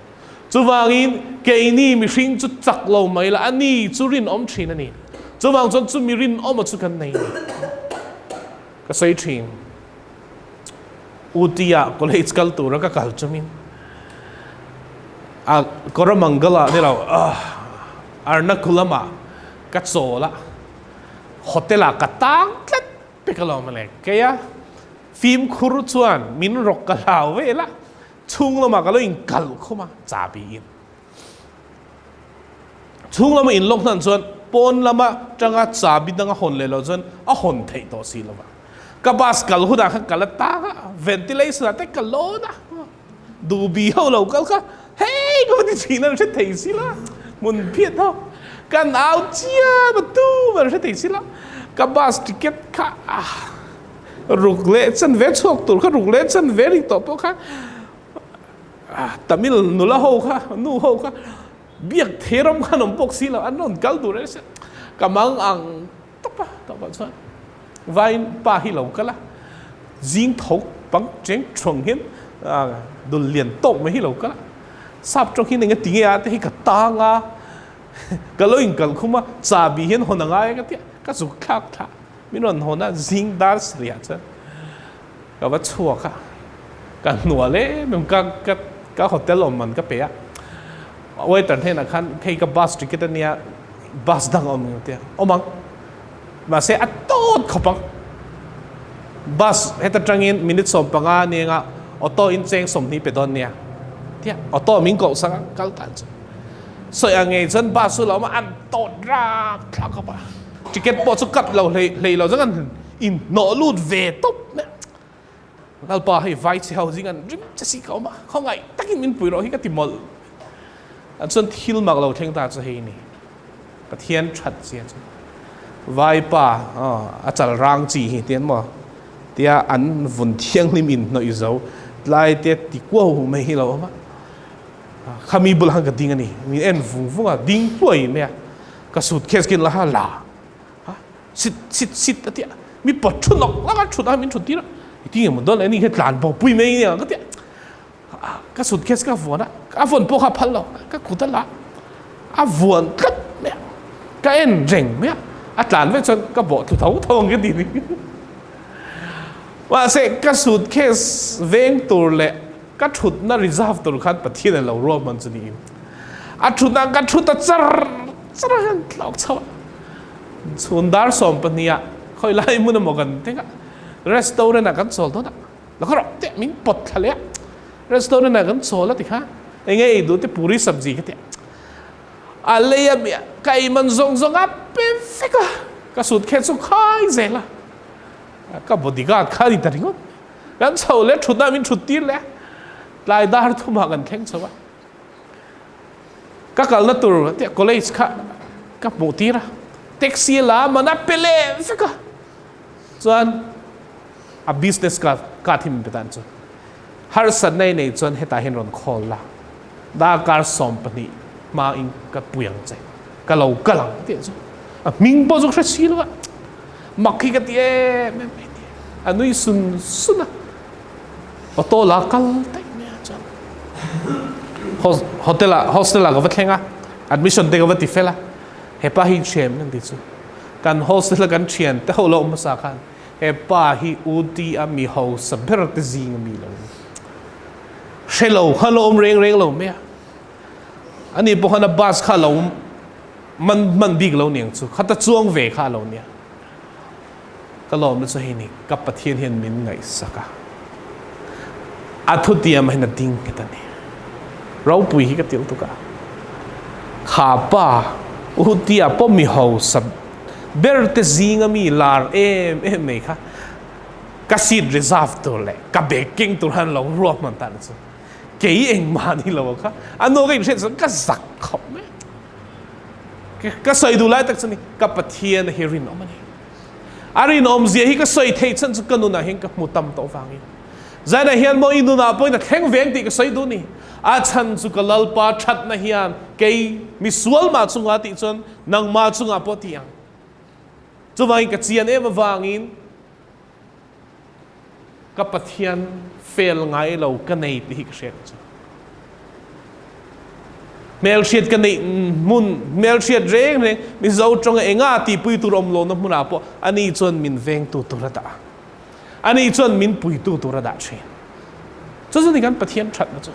Chuvangin keini mihring chu chak lo mai la, ani chu rinawm thin a ni. Chuvang chuan chumi rinawma chu kan nei a ni. Ka sawi thin. Uti-ah college kal tura ka kal chumin a Koramangala ni lo Ernakulam-ah ka chawl a, hotel-ah ka tang tlat pek alawm le. Keia fimkhur chuan min rawk ka hlau vel a, Chhung lamah ka lo inkalh khum a, chabi in. Chhung lama in lawk hnan chuan pawn lama tanga chabi dang a hawn leh loh chuan a hawn theih tawh si lova. Ka bus kal hunah khan ka la tang a, ventilation ah te ka lawn a, duhbi ho lo kal kha hei ka va ti thin a, an hre thei si la, hmun phiat ho kan au chiam a tum an hre thei si la, ka bus ticket kha ah. Ruk leh chan ve chhuak tur kha ruk leh chan ve ring tawh pawh kha Tamil nula ho kha nu ho kha biak thei ram khan awm bawk si lo an rawn kal tur ese ka mang ang tawp a tawp ah chuan vain pa hi lo kal a zing tho pang cheng thuang hian dul lian tawk mai hi lo kal a sap tawng hian eng a ti nge a te hi ka tang a ka lo inkal khum a chahbi hian hawn a ngai a ka tia ka zuk thlak thla. Min rawn hawn a, zing dar sarih ah chuan ka va chhuak a, ka hnual em em, ka ka ka hotel awm man ka pe a, waiter hnenah khan hei ka bus ticket a nia, bus dang a awm ang tia, awm ang, mahse a tawt khawp ang, bus heta tangin minute 15 nia auto in cheng 20 pe dawn nia tia auto min koh sak a, kal tan chu sawi ang ngei chuan bus chu lo awm a, an tawt rap thlak khawp a. Ticket pawh chu cut lo hlei hlei lo zang an in hnawh lut ve tawp mai a. Lalpa hei vai chhe ho zing an rim che si ka awm a, khawngaih takin min pui rawh hi ka ti mawlh. An chuan thil mak lo thleng ta chu hei ni. Pathian that zia chu vaipa a chal rang chi hi tian maw tia an vun thianghlim in hnawih zo tlai te ti kuau mai hi lo awm a. Khami bulah khan ka ding a ni. Min en vung vung a, ding hluai mai a. Ka suitcase kin la la ha sit sit sit a tia mi pawt thu nawk lak a thut a min thut tir a i ti nge maw dawn ani hi tlan bo pui mai nia ka tia ka suitcase ka vuan a a vawn pawh kha a phal lo ka kut a la a vuan tlat mai a ka en reng mai a a tlan vek chuan ka bawh thlu tho tho ang ka ti ni mahse ka suitcase veng tur leh ka thutna reserve tur khan Pathian a lo ruahman chu niin a thutna ka thu ta char char a kan tlawk chho a chhun dar 12 ah khawi lai hmun emaw kan thleng a restaurant ah kan chawl dawn a la khaw rawh teh min pawt thla leh a restaurant ah kan chawl a tikha enge ei duh te puri sabzi ka ti a lei a mi ka ei man zawng zawng a pe vek a ka suitcase chu khai zel a ka bodyguard kha a ni ta ringawt. Kan chho leh thutna min thut tir leh a, tlai dar thumah kan thleng chho a. Ka kalna tur tia college kha ka hmuh tir a, taxi la man a pe leh vek a. Chuan a business card card hi min pe tan chu. Harsatna i nei chuan hetah hian rawn call la, darkar 12 hma in ka pui ang che, ka lo kal ang tih chu. A hming pawh chu ka hre si lo a. Mak hi ka ti em em mai ti. A nui sun sun a. Auto la kal daih mai a chuan. Hotel ah hostel ah ka va thleng a. Admission te ka va ti fel a. Hepa hi thian kan ti chu. Kan hostel a kan thian te ho lo awm hmasa khan hepa hi UT a mi hausa ber te zing a mi lo ni. Hre lo kha lo awm reng reng lo mai a. Ani pawh khan a bus kha lo Man man bik lo niang chu khata chuang ve kha a lo nia. Ka lawmna chu hei ni, ka Pathian hian min ngaihsak a, a thutiam hian a ding nghet a ni. Ropui hi ka til tuk a, kha pa Uhutia pawh mi hausa ber te zinga mi lar em em mai kha ka seat reserve tur leh ka bag keng tur han lo ruahman ta na chu kei engmah ni lo kha a nu ka inhriat chuan ka zak khawp mai a. Ka sawi duh lai tak chu ni, ka Pathian hi rinawm a ni. A rinawmzia hi ka sawi theih chhan chu ka nunah hian ka hmu tam tawh vangin. Zainah hian maw i nunah pawhin a thleng veng tih ka sawi duh ni. A chhan chu ka Lalpa thatna hian kei misual mah chungah tih chuan nangmah chungah pawh ti ang. Chuvangin ka chian em avangin ka Pathian fel ngai lo ka nei tih hi ka hriat chu. Hmelhriat ka neih hmun, hmelhriat reng reng Mizo tawnga enga tihpui tur awm lohna hmunah pawh ani chuan min vengtu tur a dah a. Ani chuan min puitu tur a dah thin. Chu chu ni kan Pathian thatna chu.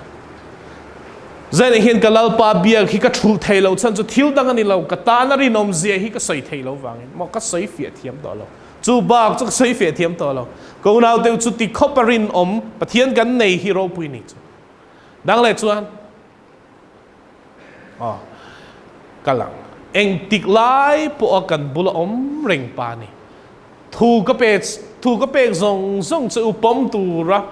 Zainah hian ka Lalpa biak hi ka thulh thei lo chhan chu thil dang a ni lo, ka tana rinawm zia hi ka sawi thei lo vangin maw ka sawi fiah thiam tawh lo. Chu bak chu ka sawi fiah thiam tawh lo. Ka unau deuh chu ti khawp a rinawm Pathian kan nei hi ropui ni chu. Dang leh chuan aw ka lang engtik lai pawh a kan bula awm reng pa ni. Thu ka pe thu ka pek zawng zawng che u pawm tura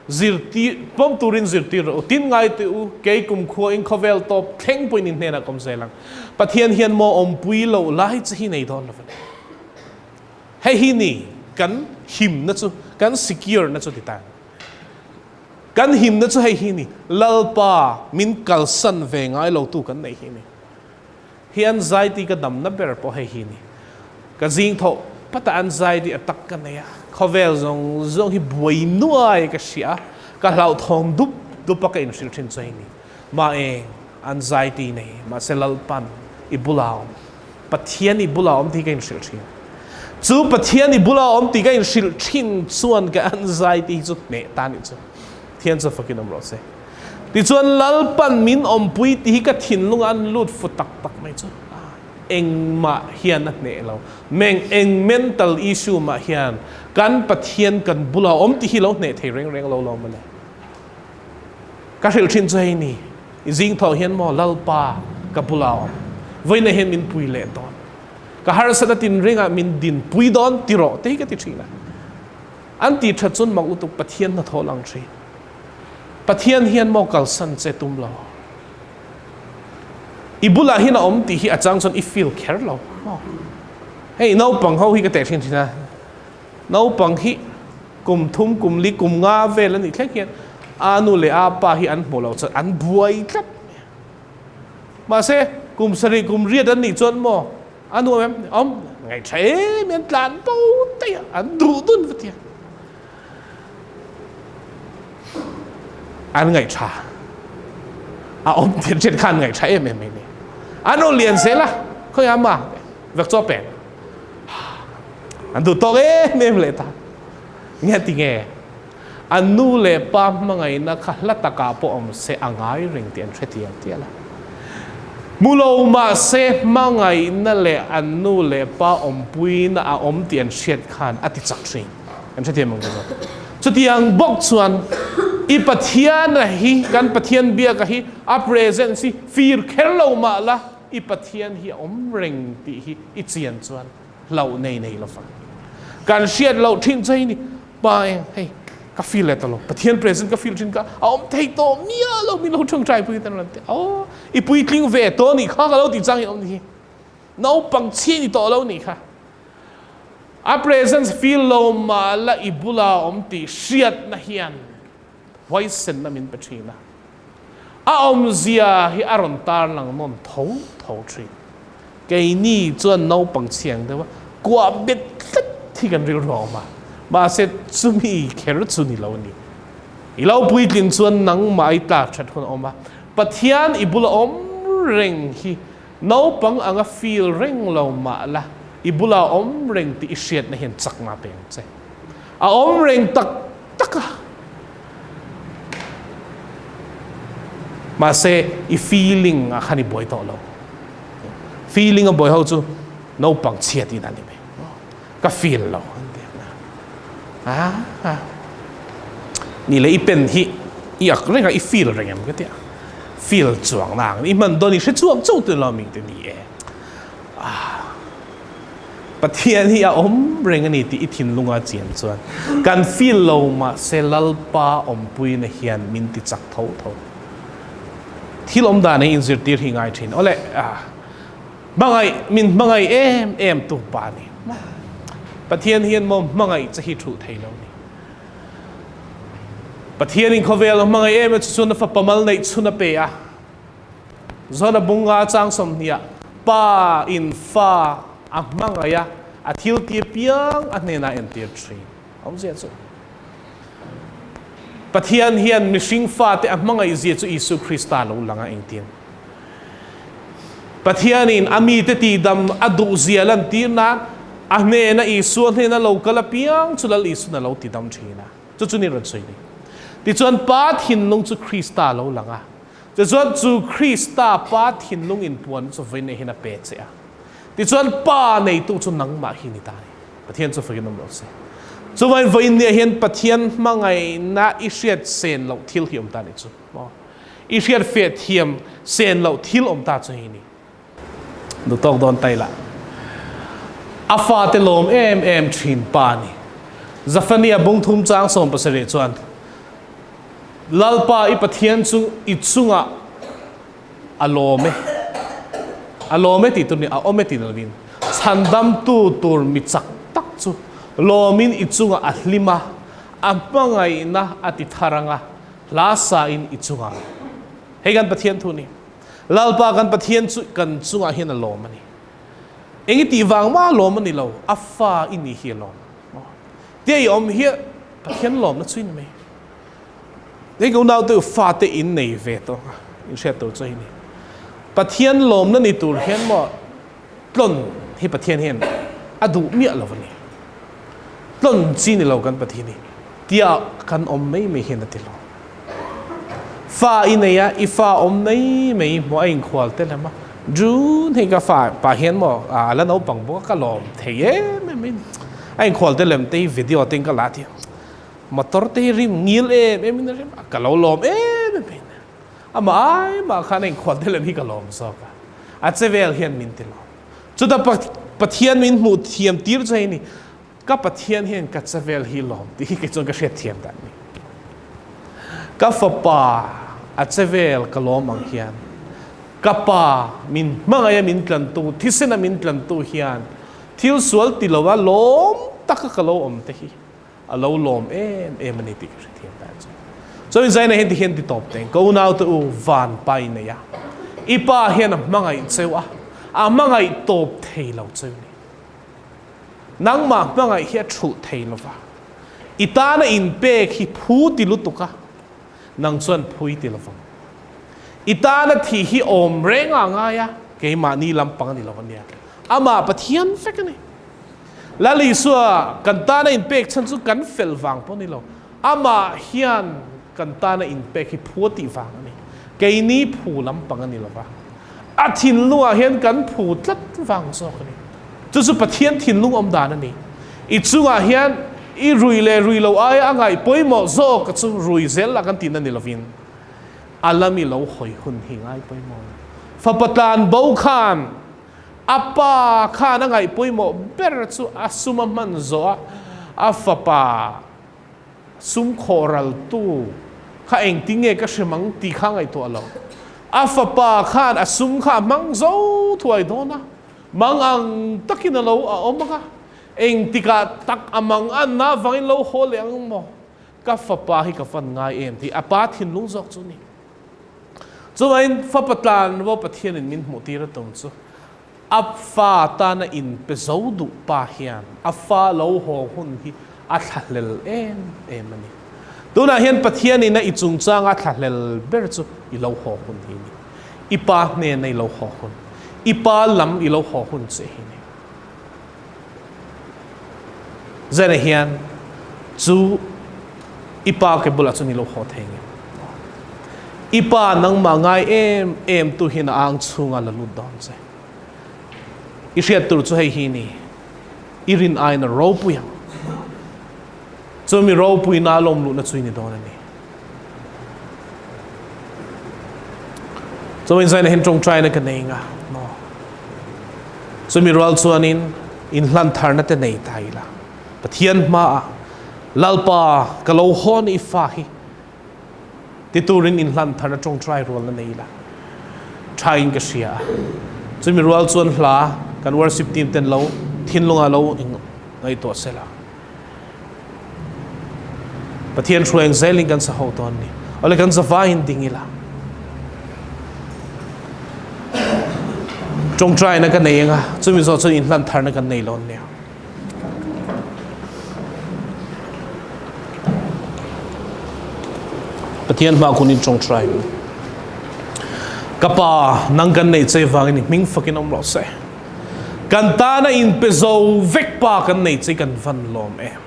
zirtir pawm turin zirtir rawh u. Tin ngai teh u, kei kumkhua in khawvel tawp thleng pawhin in hnenah ka awm zel ang. Pathian hian maw awmpui loh lai che hi nei dawn lo vang. Hei hi ni kan himna chu, kan secure na chu ti tan. Kan himna chu hei hi ni, Lalpa min kalsan ve ngai lo tu kan neih hi ni. Hi anxiety ka damna ber pawh hei hi ni. Ka zing thawh patah anxiety a tak ka nei a, khawvel zawng zawng hi buai nuai ka hria a, ka hlauhthawng dup dup a ka inhrilh thin chu hei ni. Mah eng anxiety nei mahse Lalpan i bulah a awm. Pathian i bulah a awm tih hi ka inhrilh thin. Chu Pathian i bulah a awm tih ka inhrilh thin chuan ka anxiety hi chu hneh ta nih chu. Thian chu fakin awm rawh se. Tichuan Lalpan min awmpui tih hi ka thinlungah an lut fu tak tak mai chu. Engmah hian a hneh lo. Meng eng mental issue mah hian kan Pathian kan bulah a awm tih hi lo hneh thei reng reng lo lo mawle. Ka hrilh thin chu hei ni, i zing thawh hian maw Lalpa ka bulah a awm. Vawiinah hian min pui leh dawn. Ka harsat a tinrengah min dinpui dawn ti rawh te hi ka ti thin a. An tih that chuan mak lutuk Pathian hnathawh lang thin. Pathian hian maw kalsan che tum lo. I bulah hian a awm tih hi a chang chuan i feel kher lo maw. Hei naupang ho hi ka teh thin thin a, naupang hi kum thum kum li kum nga vel a nih thleng hian a nu leh a pa hi an hmu lo chuan an buai tlat mai a. Mahse kum sarih kum riat an nih chuan maw a nuam em? Awm ngaihṭha em em an tlan bo daih a, an duh dun va tia. An ngaihṭha a awm tir ṭhin kha an ngaihṭha em em mai ni. An rawn lian zel a, khawiah mah vek chaw pek an duh tawk em em leh ta. Nge ti nge? An nu leh pa hmangaihna kha hla takah pawh awm se a ngai reng tih an hre tial tial a. Hmu lo mahse hmangaihna leh an nu leh pa awmpuina a awm tih an hriat khan a ti chak thin. Kan hrethiam ang chu. Chutiang bawk chuan i Pathiana hi, kan Pathian biaka hi a presence hi fir kher lo mah la, i Pathian hi a awm reng tih hi i chian chuan hlauh nei nei lo vang. Kan hriat loh thin chu hei ni, Pa eng, hei ka feel leh ta lo, Pathian presence ka feel thin kha a awm thei tawh miah lo, min lo tawngtai pui tan rawn ti. Aw, i puitling ve tawh nih kha ka lo tih chang hi a awm ni hi. Naupang chhi ni tawh lo nih kha. A presence feel lo mah la i bula awm tih hriatna hian huaisenna min pe thin a. A awmzia hi a rawn tarlang nawn tho tho thin. Keini chuan naupang chhiang deuh a kuah bet tlat hi kan rilru a awm a, mahse chumi kher chu ni lo a ni. I lo puitlin chuan nangmah i tlak that hun a awm a, Pathian i bula awm reng hi Naupang anga feel reng lo mah la, i bulah a awm reng tih i hriatna hian chakna a pe ang che. A awm reng tak tak a. Mahse, i feeling ah khan i buai tawh lo. Feeling a buai ho chu naupang chhia tihna a ni mai. Ka feel lo an ti ang a. Ah, ni le i pen hi i ak reng a, i feel reng em ka ti a. Feel chuang na ang i hman dawn i hre chuak chauh tun lo mi te ni e. Ah, Pathian hi a awm reng a ni tih i thinlunga chian chuan kan feel lo mahse Lalpa awmpuina hian min ti chak tho tho. Thil awm dan hi inzirtir hi ngai thin. Awle, ah, Hmangaih, min hmangaih em em tu pa ni. Pathian hian maw hmangaih che hi thulh thei lo ni. Pathianin khawvel a hmangaih em a chu chuan a fapa mal neih chhun a pe a. Zona bunga chang sawmhniah Pa in fa a hmangaih a, a thil ti apiang a hnenah entir thin. Awmzia chu Pathian hian mihring fate a hmangaih zia chu Isu Krista lo lang a engtin. Pathianin a mite tihdam a duhzia lantir nan a hnena Isua hnena lo kal apiang chu Lal Isu'n a lo tidam thin a. Chu chu ni rawn sawi ni. Tichuan Pa thinlung chu Krista lo lang a. Tichuan chu Krista Pa thinlung inpuan chu vawiin hian a pe che a. Tichuan Pa neitu chu nangmah hi ni ta a ni. Pathian chu fakin awm lo se. Chuvain vawiin nia hian Pathian hmangaihna i hriat sen loh thil hi awm ta a nih chu maw? I hriat feh thiam sen loh thil awm ta chu hei ni. Duh tawk dawn tai lah. A fate lawm em em thin pa a ni. Zafania bungthum chang 70 chuan Lalpa i Pathian chu i chungah a lawm e. A lawm e tih tur ni, a awm e tih lovin chhandamtu tur mi chak tak chu lawmin i chungah a hlim a, a hmangaihna a ti thar ang a, hla sain i chungah. Hei kan Pathian thu ni. Lalpa kan Pathian chu kan chungah hian a lawm a ni. Eng i tih vang mah a lawm a ni lo, a fa i ni hi a lawm. Tia i awm hi Pathian lawmna chu i ni mai. Hei ka unau te u fate in nei ve tawh a, in hriat tur chu hei ni. Pathian lawmna ni tur hian maw tlawn hi Pathian hian a duh miah lo a ni. Tlawn chi ni lo kan Pathian hi tia kan awm mai mai hian a ti lo. Fa i nei a, i fa awm mai mai hmuh a inkhual te lem a, June hei ka fa pa hian maw a la naupang bawk a ka lawm thei em em in a inkhual te lem te hi video te in ka la ti a. Motor te hi rim ngil em em in a rim a, ka lo lawm em em in amah ai mah khan a inkhual te lem hi ka lawm zawk a, a che vel hian min ti lawm. Chuta Pathian min hmuh thiam tir chu hei ni, ka Pathian hian ka che vel hi lawm tih hi kei chuan ka hriat thiam dan a ni. Ka fapa a che vel ka lawm ang hian ka pa min hmangaih a min tlantu, thisen a min tlantu hian thil sual ti lo a lawm taka ka lo awm te hi a lo lawm em em a ni tih ka hrethiam ta chu. Chuan Zaina hian tihian ti tawp teng, ka unaute u van pa i nei a, i pa hian a hmangaih cheu a, a hmangaih tawp thei lo cheu ni. Nangmah hmangaih hi a thulh thei lo va, i tana inpek hi phu ti lutuk a, nang chuan phui ti lovang. I tana thih hi awm reng a ngai a, keimahni lampang a ni lo a nia. Amah Pathian vek a ni. Lal Isua kan tana inpek chhan chu kan fel vang pawh ni lo, amah hian kan tana inpek hi phu a tih vang a ni. Keini phu lampang a ni lo va, a thinlungah hian kan phu tlat vang zawk a ni. Chu chu Pathian thinlung awm dan a ni. I chungah hian i rui leh rui lo aia a ngaih pawimawh zawk chu rui zel lah kan tihna ni lovin a lam i lo hawi hun hi ngai pawimawh lo. Fapa tlan bo khan A pa khan a ngaih pawimawh ber chu a sum a hman zawh a, a fapa sum khawh raltu kha engtin nge ka hre mang tih kha a ngaihtuah lo. A fapa khan a sum kha a hmang zo thuai dawn a, mang ang takin a lo a awm ang a, engtikah tak a mang anna avangin lo haw leh ang maw? Ka fapa hi ka fan ngai em tih a pa thinlung zawk chu a ni. Chuvain fapa tlan vo Pathianin min hmuh tir a tum chu a fa tana inpe zo duh pa hian a fa lo haw hun hi a thlahlel em em a ni. Tunah hian Pathianin a i chungchanga thlahlel ber chu i lo haw hun hi a ni. I pa hnena i lo haw hun, i pa lam i lo haw hun che hi a ni. Zainah hian chu i pa ke bulah chuan i lo haw thei ngem? I pa nangmah ngai em em tu hian a ang chhunga la lut dawn che. I hriat tur chu hei hi ni, i rin aiin a ropui ang. Chu mi ropuina lawm luhna chu i ni dawn a ni. Chuan zaina hian tawngtaina ka nei nga no. Chumi rual chuanin inhlan tharna te nei ta ila. Pathian hmaah Lalpa ka lo hawn i fa hi ti turin inhlan tharna tawngtai rualna nei ila. Tha in ka hria a. Chumi rual chuan hla kan worship team ten lo thinlunga lo Ngaihtuah sela. Pathian hruai ang zelin kan sa ho dawn ni. Awle kan zavaiin ding ila. Tawngtaina ka nei anga, chumi zawh chuan inhlan tharna kan nei lo nia. Pathian hma kun in tawngtai. Ka pa, nang kan nei che vangin i hming fakin awm rawh se. Kan tana in pe zo vek pa kan nei che kan van lawm em.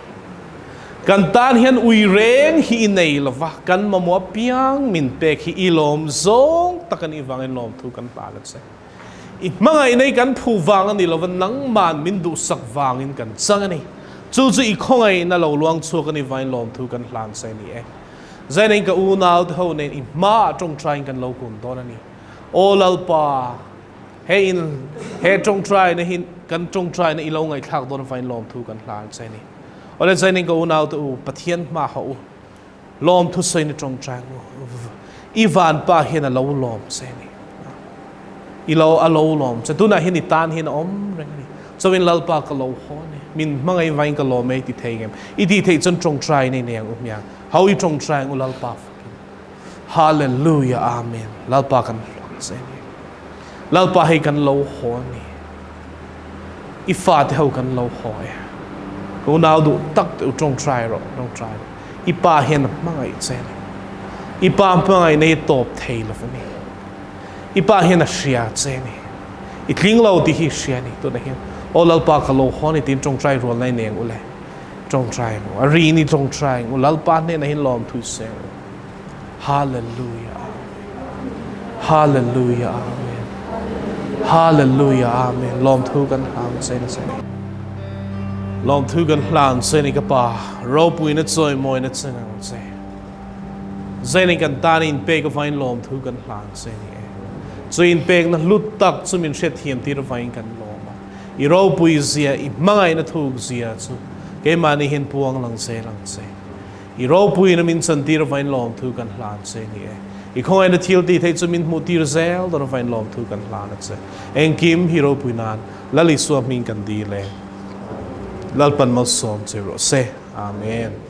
Kan tan hian ui reng hi i nei lova, kan mamawh apiang min pek hi i lawm zawng tak a nih vangin lawmthu kan hlan a che. I hmangaihna hi kan phu vang a ni lova, nangman min duhsak vangin kan chang a ni. Chu chu i khawngaihna lo luang chhuak a nih vangin lawmthu kan hlan che a ni e. Zainain ka unau te ho nen i hmaah tawngtaiin kan lo kun dawn a ni. Aw Lalpa! He in he tawngtaina hi kan tawngtaina i lo ngaihthlak dawn avangin lawmthu kan hlan che ni. Awle zainin ka unau te u, Pathian hma hauh u, lawmthu sawiin i tawngtai ang u. I vanpa hian a lo lawm che ni. I lo a lo lawm che. Tunah hian i tan hian a awm reng a ni. Chauhin Lalpa ka lo haw a ni. Min hmangaih vangin ka lawm e i ti thei ngem. I tih theih chuan tawngtaina i nei ang u hmiang. Hau i tawngtai ang u Lalpa fakin. Hallelujah Amen Lalpa kan hlawk che ni Lalpa hei kan lo haw ni i fate ho kan lo haw e ka unau duh tak te u tawngtai rawh tawngtai rawh i pa hian a hmangaih che ni i pa hmangaih na hi tawp thei lo ni i pa hian a hria che ni i tling lo tih hi hria ni tunah hian aw Lalpa ka lo haw ni tiin tawngtai rual na i nei ang u le Ṭawngṭai ang u. A ri in i ṭawngṭai ang u. Lalpa hnenah hin lawmthu i seng u. Hallelujah. Amen. Hallelujah. Amen. Hallelujah. Amen. Lawmthu kan hlang che ni che. Lawmthu kan hlang che ni ka pa. Ropui na chawi mawi na cheng ang che. Zainin kan tan in pek avain lawmthu kan hlang che ni e. Chu in pek na hlut tak chu min hriat thiam tir avain kan lawm a. I ropui zia, i hmangaihna thuk zia chu keimahni hian puang lang zel ang che. I ropuina min chantir avain lawmthu kan hlan che ni e. I khawngaihna thil tih theih chu min hmuhtir zel dawn avain lawmthu kan hlan a che. Engkim hi ropui nan Lal Isua hming kan dil e. Lalpan malsawm che rawh se. Amen.